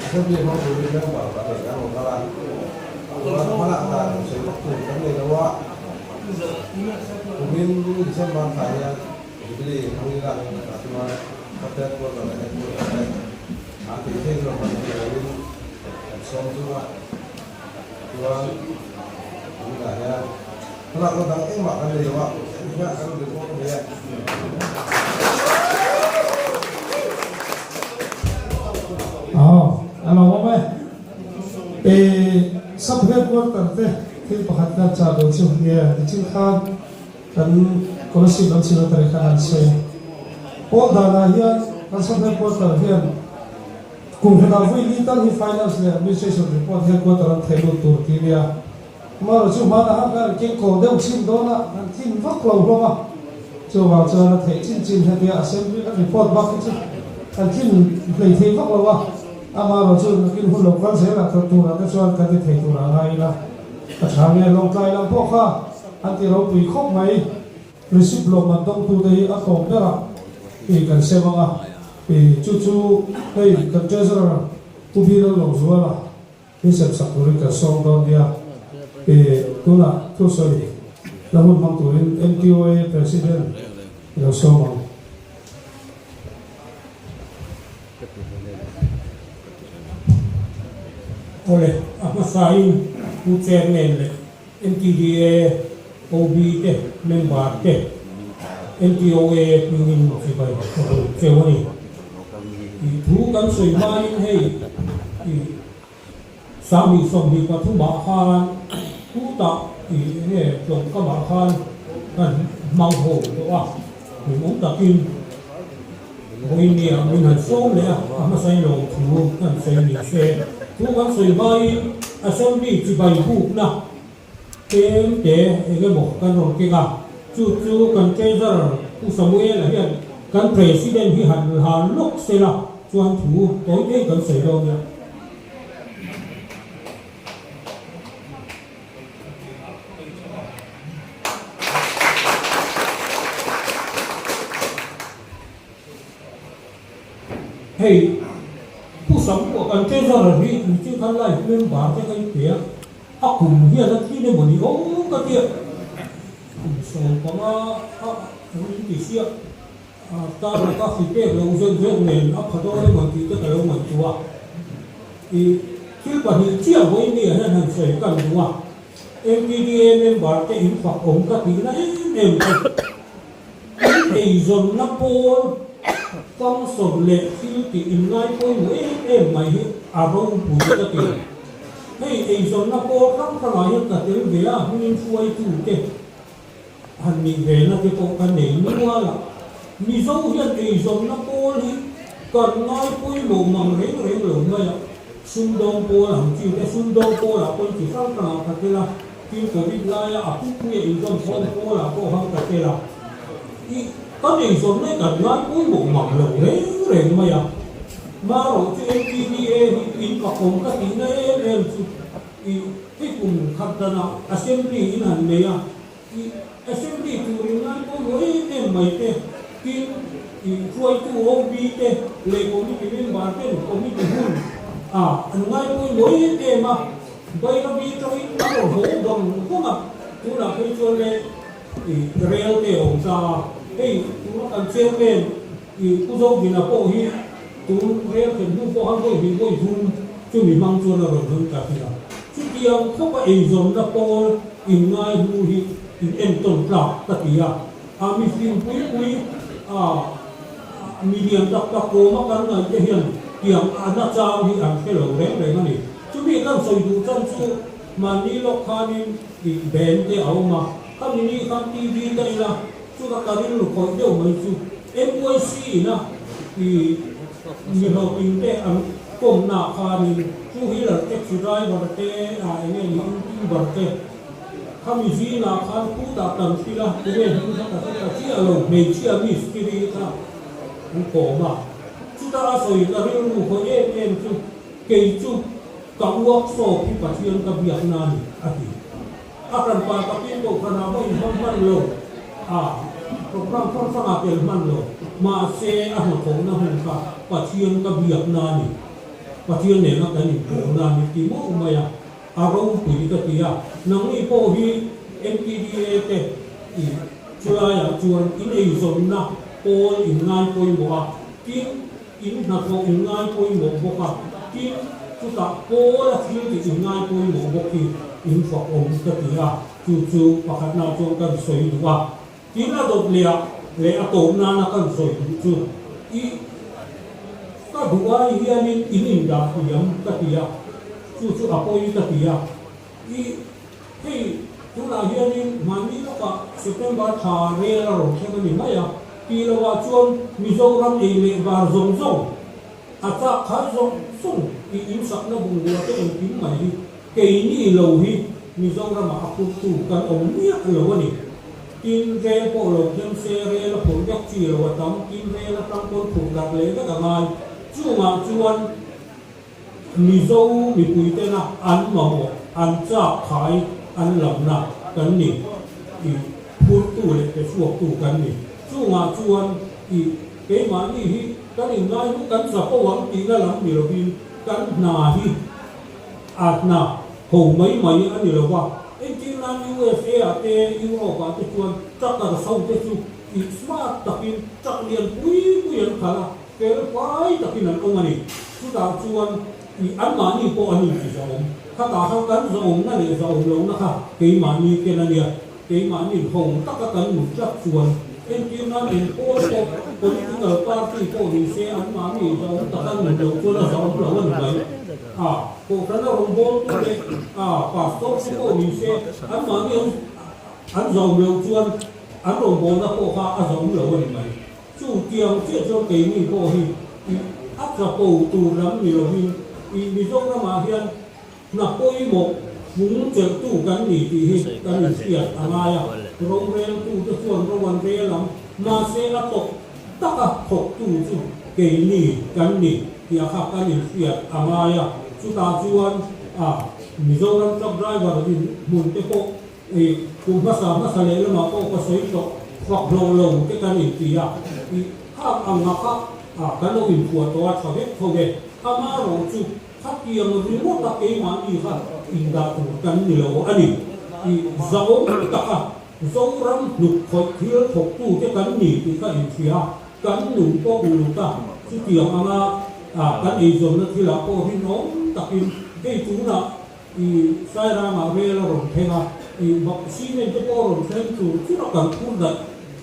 I: Assembly hmang turin member pahnih kan rawn kal a, chuan hmanah dan sawi vak tur kan nei lo a, kumin December thla hian Jubilee hmang ila tah chuan Sub Headquarter leh Headquarter te an tih theih zawk an tih loin kan sawm chung a, chuan kuminah hian hmalakna dang engmah kan nei lo a, hetiang kan rawn report mai a.
A: Aw, a lo awm e. E, Sub Headquarter te thil pakhat kan chah duh chu nge nichin khan kan Kolasib lam Secretary khan an sawi a. Pawl danah hian kan Sub Headquarter hian kum khatah vui li tal hi Finance leh Administration report Headquarter an theih lut tur ti nia. Amaherawh chu hmana han kan kengkaw deuh chin dawn a, kan tlin vak lo hlawm a. Chuvang chuan a theih chin chin hetia assembly kan report bak hi chu kan tlin hlei thei vak lo a. Amaherawh chu nakin hun lo kal zelah tawh turah te chuan kan ti thei turah ngai ila a tha nge. Lawngtlai lam pawh kha an ti ropui khawp mai. Receipt lawmman dawngtute hi a tlawm berah i kan sem ang a, i chu chu hei kan Treasurer Pu Biral Lawmzuala Min sem sak turin kan sawm dawn nia. I tunah thusawi la hun hmang turin MTOA President i lo sawm ang.
J: Awle, a hmasain Pu Chairman leh MTDA OB te member te MTOA hmingin chibai ka rawn cheu a ni. I thu kan sawi hmain hei i 2023 ah khan khutah i enge tlawmkamah khan kan hmang ho tawh a, hlimawm takin vawiin ah min han sawm leh a, a hmasain lawmthu kan sawi ni se. Thu kan sawi hmain Assembly chibai bukna Tlem te eng emaw kan rawn keng a, chu chu kan Treasurer Pu Samuel-a hian kan President hi han la lawk se la chuan thu tawi te kan sawi dawn nia. Hei Pu Samuel-a kan Treasurer hi nichil khan life member te ka inpe a. A kum hian a thin emaw ni awm ka tia, kum 15 a in ti sia, tar laka hri pek lo zeuh zeuh nen a pha dawn emaw tih te ka lo ngaihtuah a. I thil pahnih chiah vawiin ni ah hian han sawi kan duh a. MTDA member te in fak awm ka tihna em em chu in eizawnna pawl function leh thil tih in ngai pawimawh em em mai hi a ropui ka ti. Hei eizawnna pawl hrang hrangah hian ka tel ve a, hmingin hruaitute han nih ve na te pawh ka nei nual a. Mizo hian eizawnna pawl hi kan ngai pawimawh mang reng reng lo mai a, sumdawng pawl ang chi te, sumdawng pawlah pawn chi hrang hrangah ka tel a, tin Covid laia a pumpuia inzawm khawm pawlah pawh han ka tel a. I kan eizawnna hi kan ngai pawimawh mang lo reng reng mai a. Marawh chu MTDA hi in pakawm ka tihna em em chu i Hei kum khat danah Assembly in han nei a, i Assembly tur in ngai pawimawh em em mai te, tin i hruaitu OB te leh Committee member ten Committee hun a an ngai pawimawh em em a, Bairabi tangin an rawn haw vang vang a, tunah phei chuan le i rel te a awm ta a, hei tuna kan Chairman i Pu Zodina pawh hi Tun rel thlen hnu pawh han vawi hnih vawi thum chumi hmang chuan a rawn hawn ta ṭhin a. Chutiang khawpa eizawnna pawl inngai hnu hi in entawn tlak ka ti a. A mihring pui pui a mi lian tak tak kawma kan ngaih te hian tiang a nachang hi an hre lo reng reng a ni. Chumi kan sawi duh chan chu mahni lawk khanin ih ben te a awm a, khami ni khan TV ka en a, Chuta ka rilru khawih deuh mai chu NYC ina i mi hlawhtling te an kawmna khanin two wheeler taxi driver te ah enge ni youtuber te khami zingah khan khutah tam thil a tunge hming kha ka hre ta chiah lo hmeichhia mistiri kha an kawm a chuta a sawi ka rilru khawih em em chu kei chu ka workshop hi Pathian ka biakna a ni a ti. A hranpa takin kohhranah pawh inhmang hman lo a, program hrang hrangah tel hman lo. Mahse, a hnathawhna hun kha Pathian ka biakna a ni. Pathian nena kan inpawhna a ni ti mawh mai a, a ropui ka ti a. Nangni pawh hi MTDA te i chulaiah chuan in eizawnna pawl in ngai pawimawh a, tin, In hnathawh in ngai pawimawh bawk a, tin, chutah Paula thil tih in ngai pawimawh bawk hi in fakawm ka ti a, chu chu pakhatna chuan kan sawi duh a. Tin, a dawt leh ah leh a tawp nana kan sawi duh chu i ka duh ai hianin in indah hliam ka ti a, chu chu a pawi ka ti a. I hei tunah hianin hmanni lawkah September thla rel a rawn thleng a ni mai a, tih lohah chuan Mizoram ei leh bar zawng zawng a chak khai zawng zawng tih insakna bungrua te engkim mai hi keini lo hi Mizoramah a phurtu kan awm miah lo a ni. Tin, rel pawh lo thleng se rel a phurh vek chi lo a tam, tin rel atang pawn phurh darh leh vek a ngai. Chungah chuan. Mizo mipui tena an mamawh, an chak khai, an lamna kan ni. I phurtu leh pe chhuaktu kan ni. Chungah chuan i keimahni hi kan inngai hnu kan chapo ang tihna lam ni lovin kan hna hi a hna ho mai mai a ni lova. Engtin nan USA ah te Europe ah te chuan trucker ho te chu i smart takin truck lian pui pui an khalh a. Fel fai takin an awm a ni. Chutah chuan i anmahni pawh an inti zahawm. Khatah khan kan zahawmna leh zahawm lohna kha keimahni ken a nia. Keimahni'n ho taka kan mut tlat chuan entir nan eng pawl pawh political party pawh ni se anmahni zahawm taka an mut loh chuan a zahawm lo a ni mai. A kohhrana rawngbawltu leh a pastor te pawh ni se anmahni an zahawm loh chuan an rawngbawlna pawh kha a zahawm lo a ni mai. Chu tiang chiah chuan keini pawh hi i a chapo tur lam ni lovin i Mizoramah hian hna pawimawh fung chelhtu kan ni tih hi kan inhriat a ngai a. Roreltute chuan ro an rel ang, mahse a tawk taka thawktu chu keini kan ni tih a kha kan inhriat a ngai a. Chutah chuan a Mizoram truck driver din hmun te pawh I kum hmasa hmasa leh lamah pawh ka sawi tawh fak hlawh lo te kan inti a, i khak ang nga kha a kan lo inphuah tawh a tha vek tho e, ama erawh chu khatiang ringawt a keimahni kha indah tur kan ni lo a ni. I zahawm taka Zoram hnuk khawih thil thawktu te kan ni tih ka inhria a, kan nun pawh uluk a, chutiang anga kan eizawnna thilah pawh rinawm takin hei tunah. I Sairangah rel a rawn thleng a, i cement te pawh a rawn thleng tur chura kan phur daih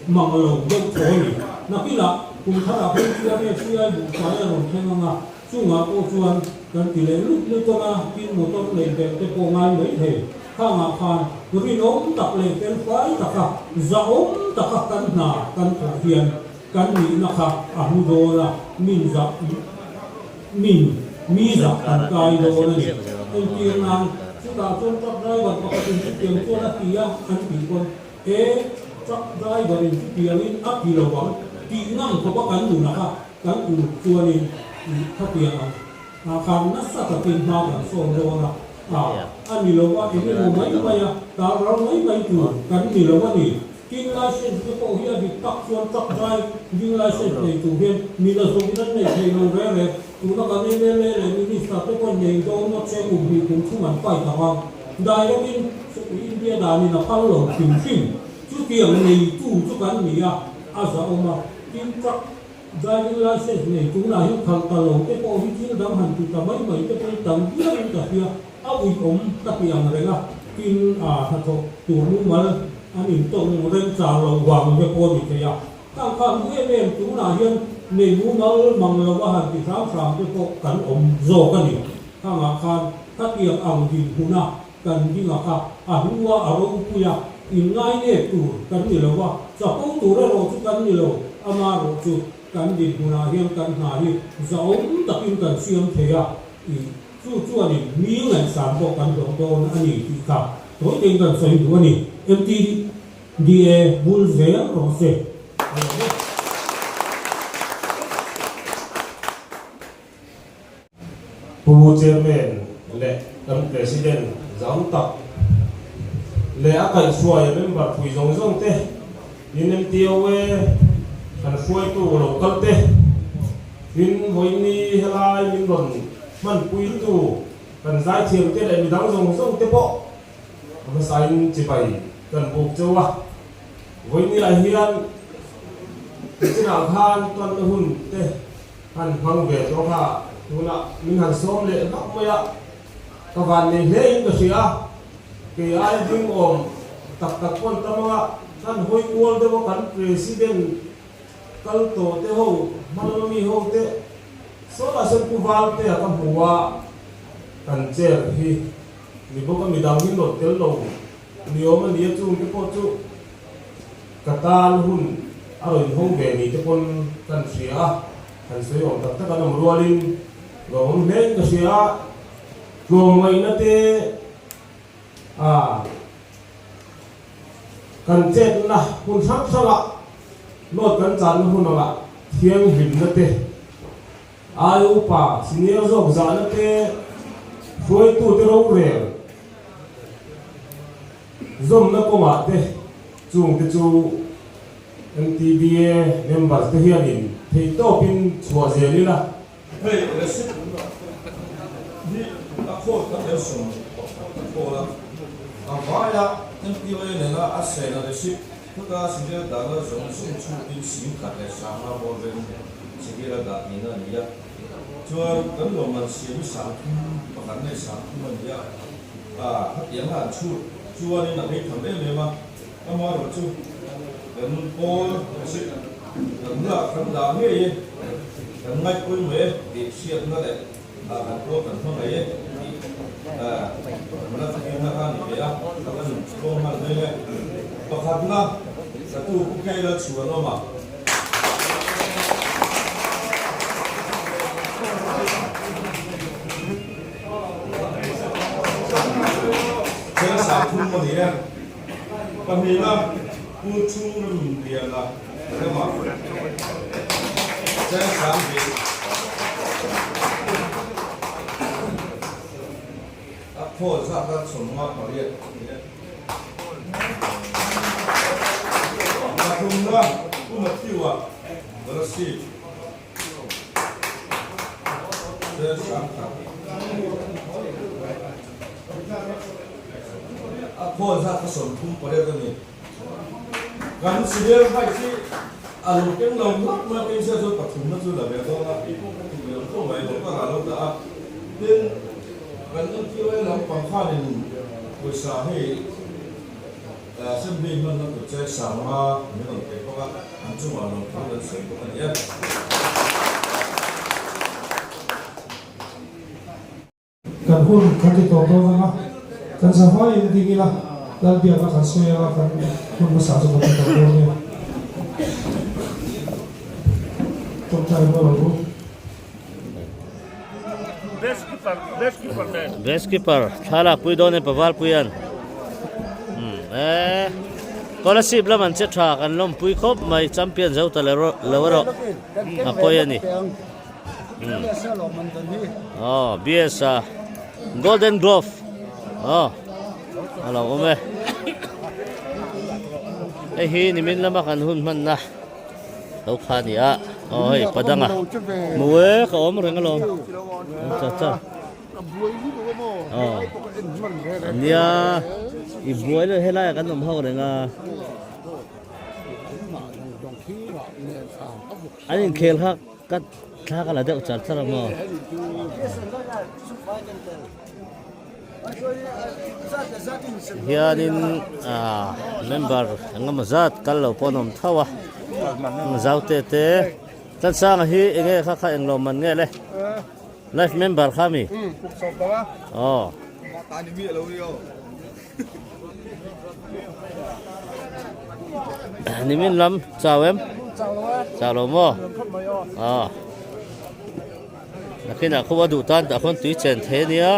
J: mang lo deuh thaw a ni. Nakinah kum tharah phei chuan FCI buhfai a rawn thleng ang a, chungah pawh chuan kan ti leh lut lut ang a, tin motor neih belh te pawh ngai mai thei. Khangah khan rinawm tak leh felfai taka zahawm taka kan hna kan thawh hian kan nihna kha a hlu dawn a, min zah min mi zah kan kai dawn a ni. Entir nan, chutah chuan truck driver pakhatin chutiang chuan a ti a, an tih pawn, E, truck driver in chutiangin a ti lo ang tih ngam khawpa kan nunah kha kan uluk chuanin khatiang ang ah khan nasa takin hma kan sawn dawn a, ah a ni lo a, eng emaw mai mai a, tar ral mai mai tur kan ni lo a ni. Tin license te pawh hi a dik tak chuan truck driving license nei tur hian mi la zawkin an nei thei lo reng reng. Tuna kan mla leh minister te pawhin nei dawn ngawt se kum hnih kum thum an fight ang a, direct in India danin a phal lo hrim hrim. Chutiang neitu chu kan ni a, a zahawm a. Tin truck driving license nei tunah hian khalh ta lo te pawh hi thil dang han ti ta mai mai te pawh hi tam viauin ka hria. A uiawm ka ti ang reng a, tin a hnathawk tur mumal an intawng reng char lo vang te pawh a ni thei a. Khang khan bu em em tunah hian nei mumal mang lo a han ti hram hram te pawh kan awm zawk a ni. Khangah khan khatiang ang dinhmuna kan dinga kha a hlua a ropui a, inngai nep tur kan ni lo a, chapo tur erawh chu kan ni lo, amaherawh chu kan dinhmunah hian kan hna hi zahawm takin kan siam thei a. Chu chuanin mi ngaihsan pawh kan hlawh dawn a ni tih kha tawi tein kan sawi duh a ni. MTDA bul zel rawh se. A lo e.
B: Pu Chairman leh kan President zam tak leh a kaihhruai member pui zawng zawng te in MTOA kan hruaitu lo kal te tin vawiini helai min rawn Hmanpuitu kan zaithiamte leh midang zawng zawng te pawh a hmasain chibai kan buk cheu a. Vawinia hian nichinah khan tanna hun te han hmang ve tawh kha tunah min han sawm leh vak mai a, ka van nei hle in ka hria a, kei ai ding awm tak tak pawn tam anga kan hawi kual deuh a kan President Kal tawh te ho, hmalama mi ho te, sawtah sawn Pu Valtea ka hmu a, kan chair hi ni bawk a, midang hi nawt tel lo ni awm a nia, chung te pawh chu ka tan hun a rawn inhawng ve ni te pawn kan hria a, han sawi awm tak tak an awm rualin lawmawm hle in ka hria a, tlawmngaihna te a. Kan chetna hun hrang hrangah note kan channa hun angah thianghlimna te, ai upa senior zawk zahna te, hruaitute rorel zawmna kawngah te chungte chu MTBA members te hianin theihtawpin chhuah zel ila.
I: Hei receipt hi a khawl kan lo sawm a khawl a, a vaia MPOA nena a sena receipt khuta civil dahna zawng zawng chhukin sing khat leh sanga bawr veng civil a dah tihna a ni a. Chuan kan lawmman siam hi 3000 pakhat nge 3000 a ni a, khatiang a an chhut chuanin a beitham em em a, Amaherawhchu kan pawl receipt kan lak kan dah ngei e, kan ngaih pawimawh e tih hriatna leh ah kan pawl kan hmangaih e tih kan la thilna kha a ni ve a, ka kan tlawm nghal mai e. Pakhatna Tatu Pu Keila Chhuanawma. Cheng 30 a ni e. Pahnihna Pu Chhungremliana rema Cheng Sanghnih a khawl zat a 58 a ni e. Pathumna Pu Matthew-a Kolasib Cheng 10,000. A khawl zat kha 38 a ni. Kan senior bike hi a lo keng lo ngawt mai a, keng sia chuan pathumna chu la ve dawn a, tih ve lo tho mai, motor ah lo dah a. Tin. Kan MQA lampang khanin pawisa hei Assembly hmanna tur che sanga min rawn pe bawk a, an chungah lawmthu kan sawi bawk a ni e.
A: Kan hun kan ti tawp dawn ang a, kan za hmaiin ding ila, Lalbiakna kan sawi ang a, kan hun hmasa chu kan ti tawp dawn nia. Tawngtai rual ang u.
K: Best keeper thla lakpui dawn e Pavalpuian umm e scholarship lam an che tha kan lawmpui khawp mai champion zo ta lo erawh a pawi a ni umm aw BS a golden glove aw a lo awm e hei hi nimin lama kan hun hmanna. Lo kha ni a, aw hei padanga hmu e ka awm reng alawm cha cha aw nia i buai lo helai ah kan awm ho reng a an inkhel kha ka thla ka la deuh char char a maw. Hianin ah member engemaw zat kal lo pawh an awm tho a zaute te Tlansanga hi enge kha kha englo man nge le life member kha mi aw nimin lam chau em chau lo maw aw. Nakinah khaw a duh tan tah khawn tui chen thei a nia.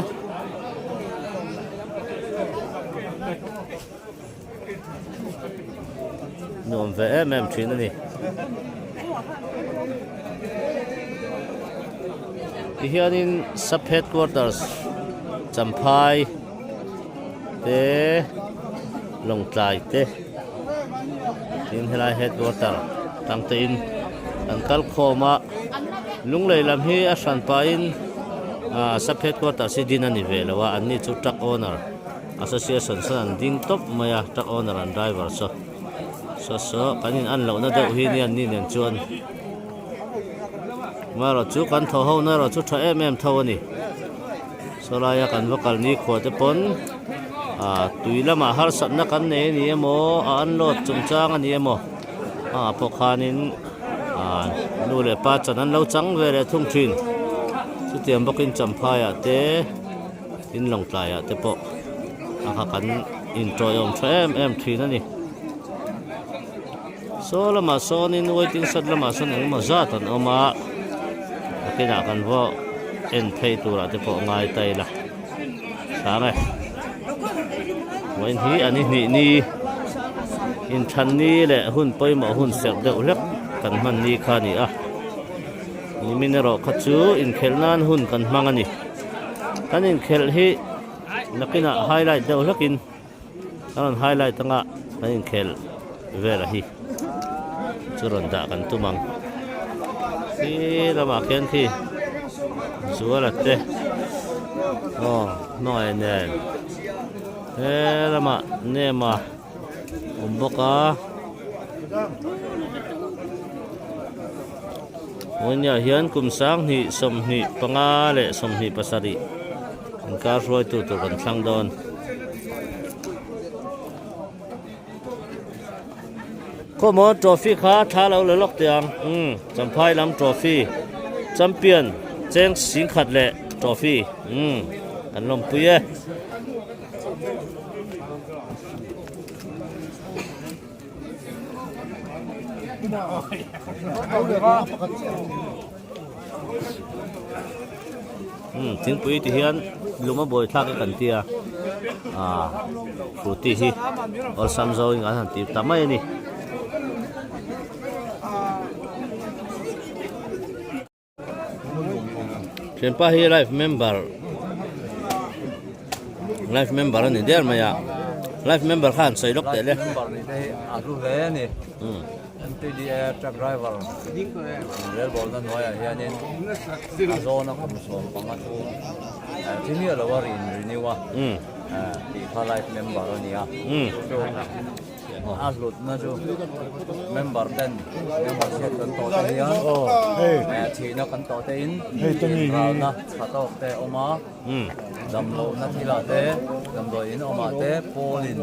K: Nuam ve em em thin a ni. Tihianin sub headquarters Champhai te Lawngtlai te tin helai headquarter tang te in an kal khawm a Lunglei lam hi a hran pahin ah sub headquarters hi din a ni ve lo a an ni chu truck owner association sawn an ding tawp mai a truck owner an driver saw saw saw kan in an lohna deuh hi nia an ni nen chuan amaherawhchu kan thaw ho na erawh chu tha em em tho a ni. Saw laia kan va kal ni khua te pawn ah tui lamah harsatna kan nei a ni emaw a unload chungchang a ni emaw ah pawh khanin ah nu leh pa chan an lo chang ve leh thung thin chutiang bawkin champhaiah te in lawngtlaiah te pawh a kha kan intawiawm tha em em thin a ni saw lamah sawnin waiting shed lamah sawn engemaw zat an awm a nakinah kan vaw en phei turah te pawh ngai ta ila sang e vawiin hi an i hnih ni inthan ni leh hun pawimawh hun serh deuh hlek kan hman ni kha a ni a nimin erawh kha chu inkhelh nan hun kan hmang a ni kan inkhelh hi nakinah highlight deuh hlekin. A rawn highlight anga kan inkhel vel a hi chu rawn dah kan tum ang khi lamah khian khi zuala te aw hmangaih nen he lamah nema awm bawk a vawinia hian kum 20 25 leh 27 inkar hruaitu tur kan thlang dawn. Khawmaw trophy kha thla lo la lawk teh ang umm Champhai lam trophy champion cheng singkhat leh trophy umm kan lawmpui e. Umm thingpui ti hian luma buai thlak hi kan tia ah frooti hi awlsam zawngin kan han ti ta mai a ni. Thianpa hi life member life member a ni der mai a life member khan sawi lawk teh le.
I: Life member nih te hi a hlu hle a ni. MTDA truck driver rel bawlna hnuaiah hianin a zawna kum 15 chhung thi miah lo a rin renew a.
L: Tih kha life member a ni a. A hlutna chu member ten membership kan tawh te hian thihna kan tawh te in inralna tha tawk te a awm a, damlohna thilah te, damdawi in awmah te pawlin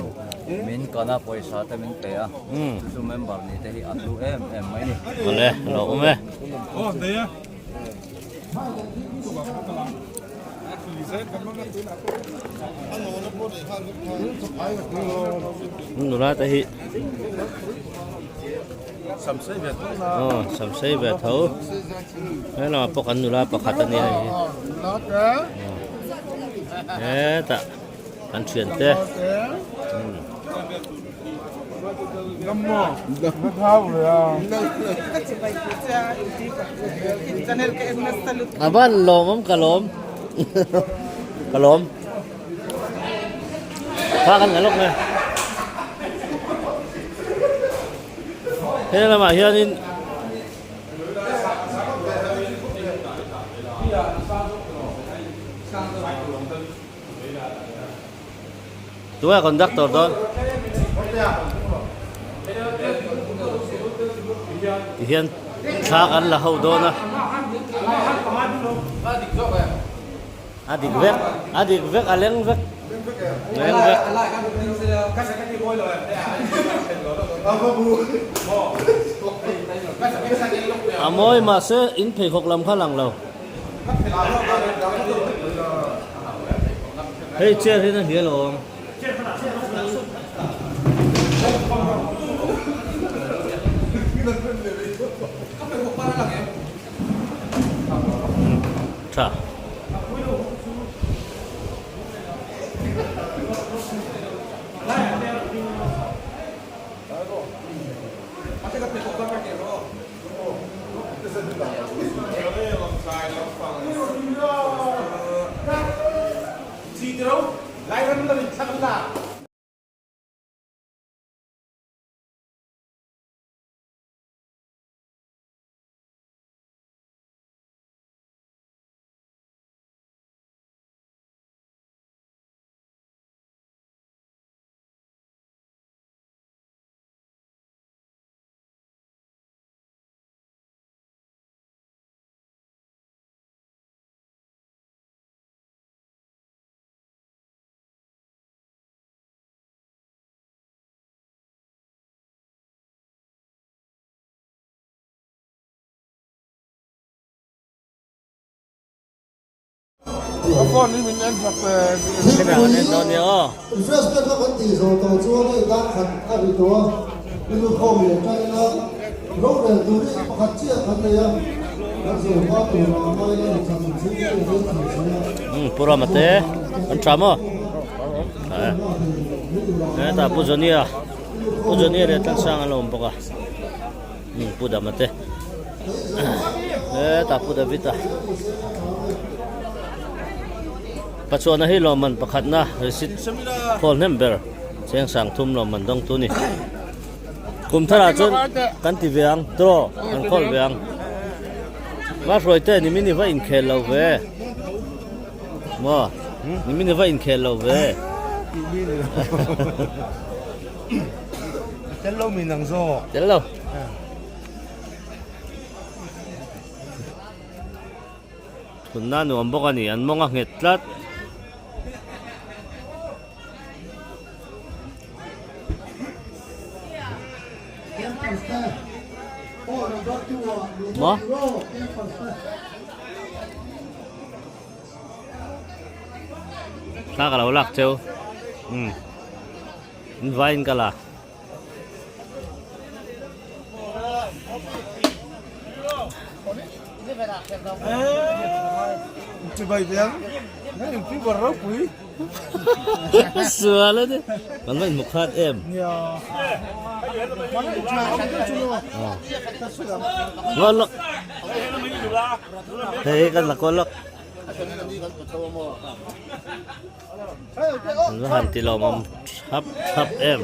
L: min kan a, pawisa te min pe a, chu chu member nih te hi a hlu em em mai a ni.
K: Awle, a lo awm e. Nula te hi aw samsei ve tho he lamah pawh kan nula pakhat a nia hei hi hetah kan thian te. A van lawm awm ka lawm ka lawm kha kan la lawk nge he lamah hianin Tunge conductor dawn? Tihian thla kan la ho dawn a. A dik vek, a dik vek, a leng vek. Leng vek. A mawi mahse in pheikhawk lam kha lang lo. Hei chair hi na hria lo ang. Tha.
H: Refreshment kha kan tih zawh tawh chuan hei dar khat a ri tawh a, i lukhawm leh tan ila rorel tur hi pakhat chiah kan nei a, kan zawh hma tur a ngai ila ni chak in chhung te a rel thei si a.
K: Umm Pu Rama te an tha maw? Hetah Pu Johny-a Pu Johny-a leh Tlansanga an lo awm bawk a. Umm Pu Dama te hetah Pu David-a Pachuana hi lawmman pakhatna receipt khawl hnem ber cheng sang thum lawmman dawng tu ni. Kum tharah chuan kan ti ve ang draw kan khawl ve ang. Va hruai te ni min i va inkhel lo ve. Maw ni min i va inkhel lo ve.
I: Tel lo min ang zawk.
K: Tel lo. Thunna nuam bawk a ni, an mawng a nghet tlat. Maw? Thla ka lo lak cheu. Umm. In vaiin ka la. Sual a ni. Kan va inhmu khat em. Ngawl lawk. Hei kan la kawl lawk. An va han ti lawmawm thap thap em.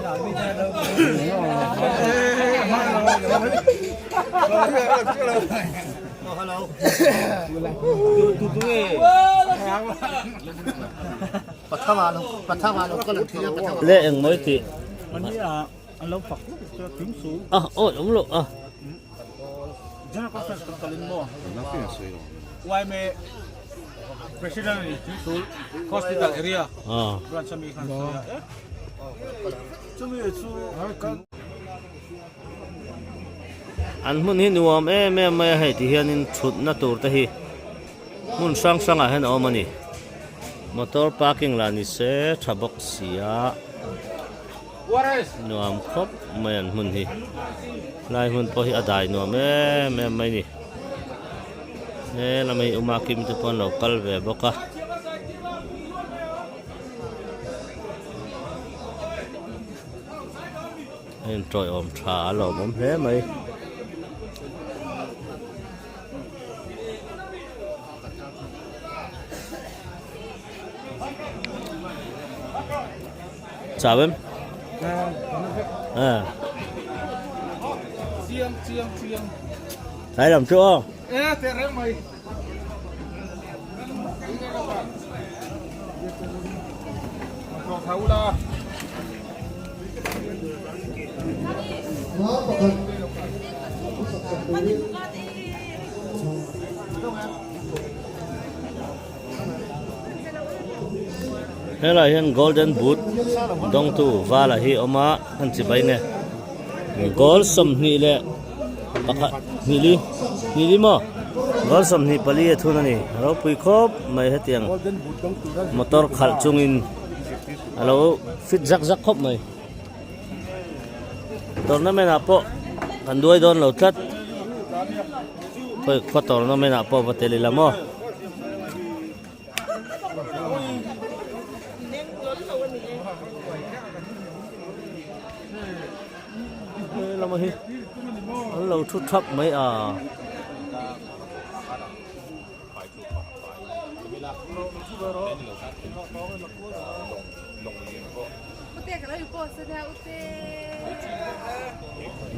K: Le eng mawi tih a awi awm loh a. An hmun hi nuam em em mai a hei ti hianin thutna tur te hi hmun hrang hrangah hian a awm a ni motor parking lah ni se tha bawk si a nuam khawp mai an hmun hi lai hmun pawh hi a dai nuam em em mai a ni he lamah hi uma kim te pawh an lo kal ve bawk a. A intawiawm tha a lawmawm hle mai. Chào em. À. Thấy làm chưa? Helai hian golden boot dawngtu vala hi a awm a an chibai nge goal 20 leh pakhat hnihli hnihli maw goal 24 a thun a ni ropui khawp mai hetiang motor khalh chungin a lo fit zak zak khawp mai tournament ah pawh kan duai dawn lo tlat khawi khaw tournament ah pawh va tel ila maw. Lama hi an lo thu thap mai a.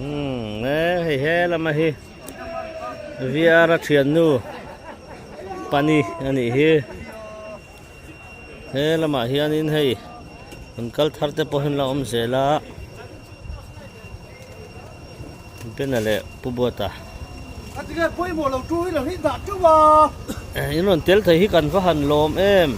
K: Umm e hei he lama hi VR a thiannu pani a nih hi he lamah hianin hei an kal thar te pawh hi an la awm zel a Bena leh Pu Buata in rawn tel thei hi kan va han lawm em.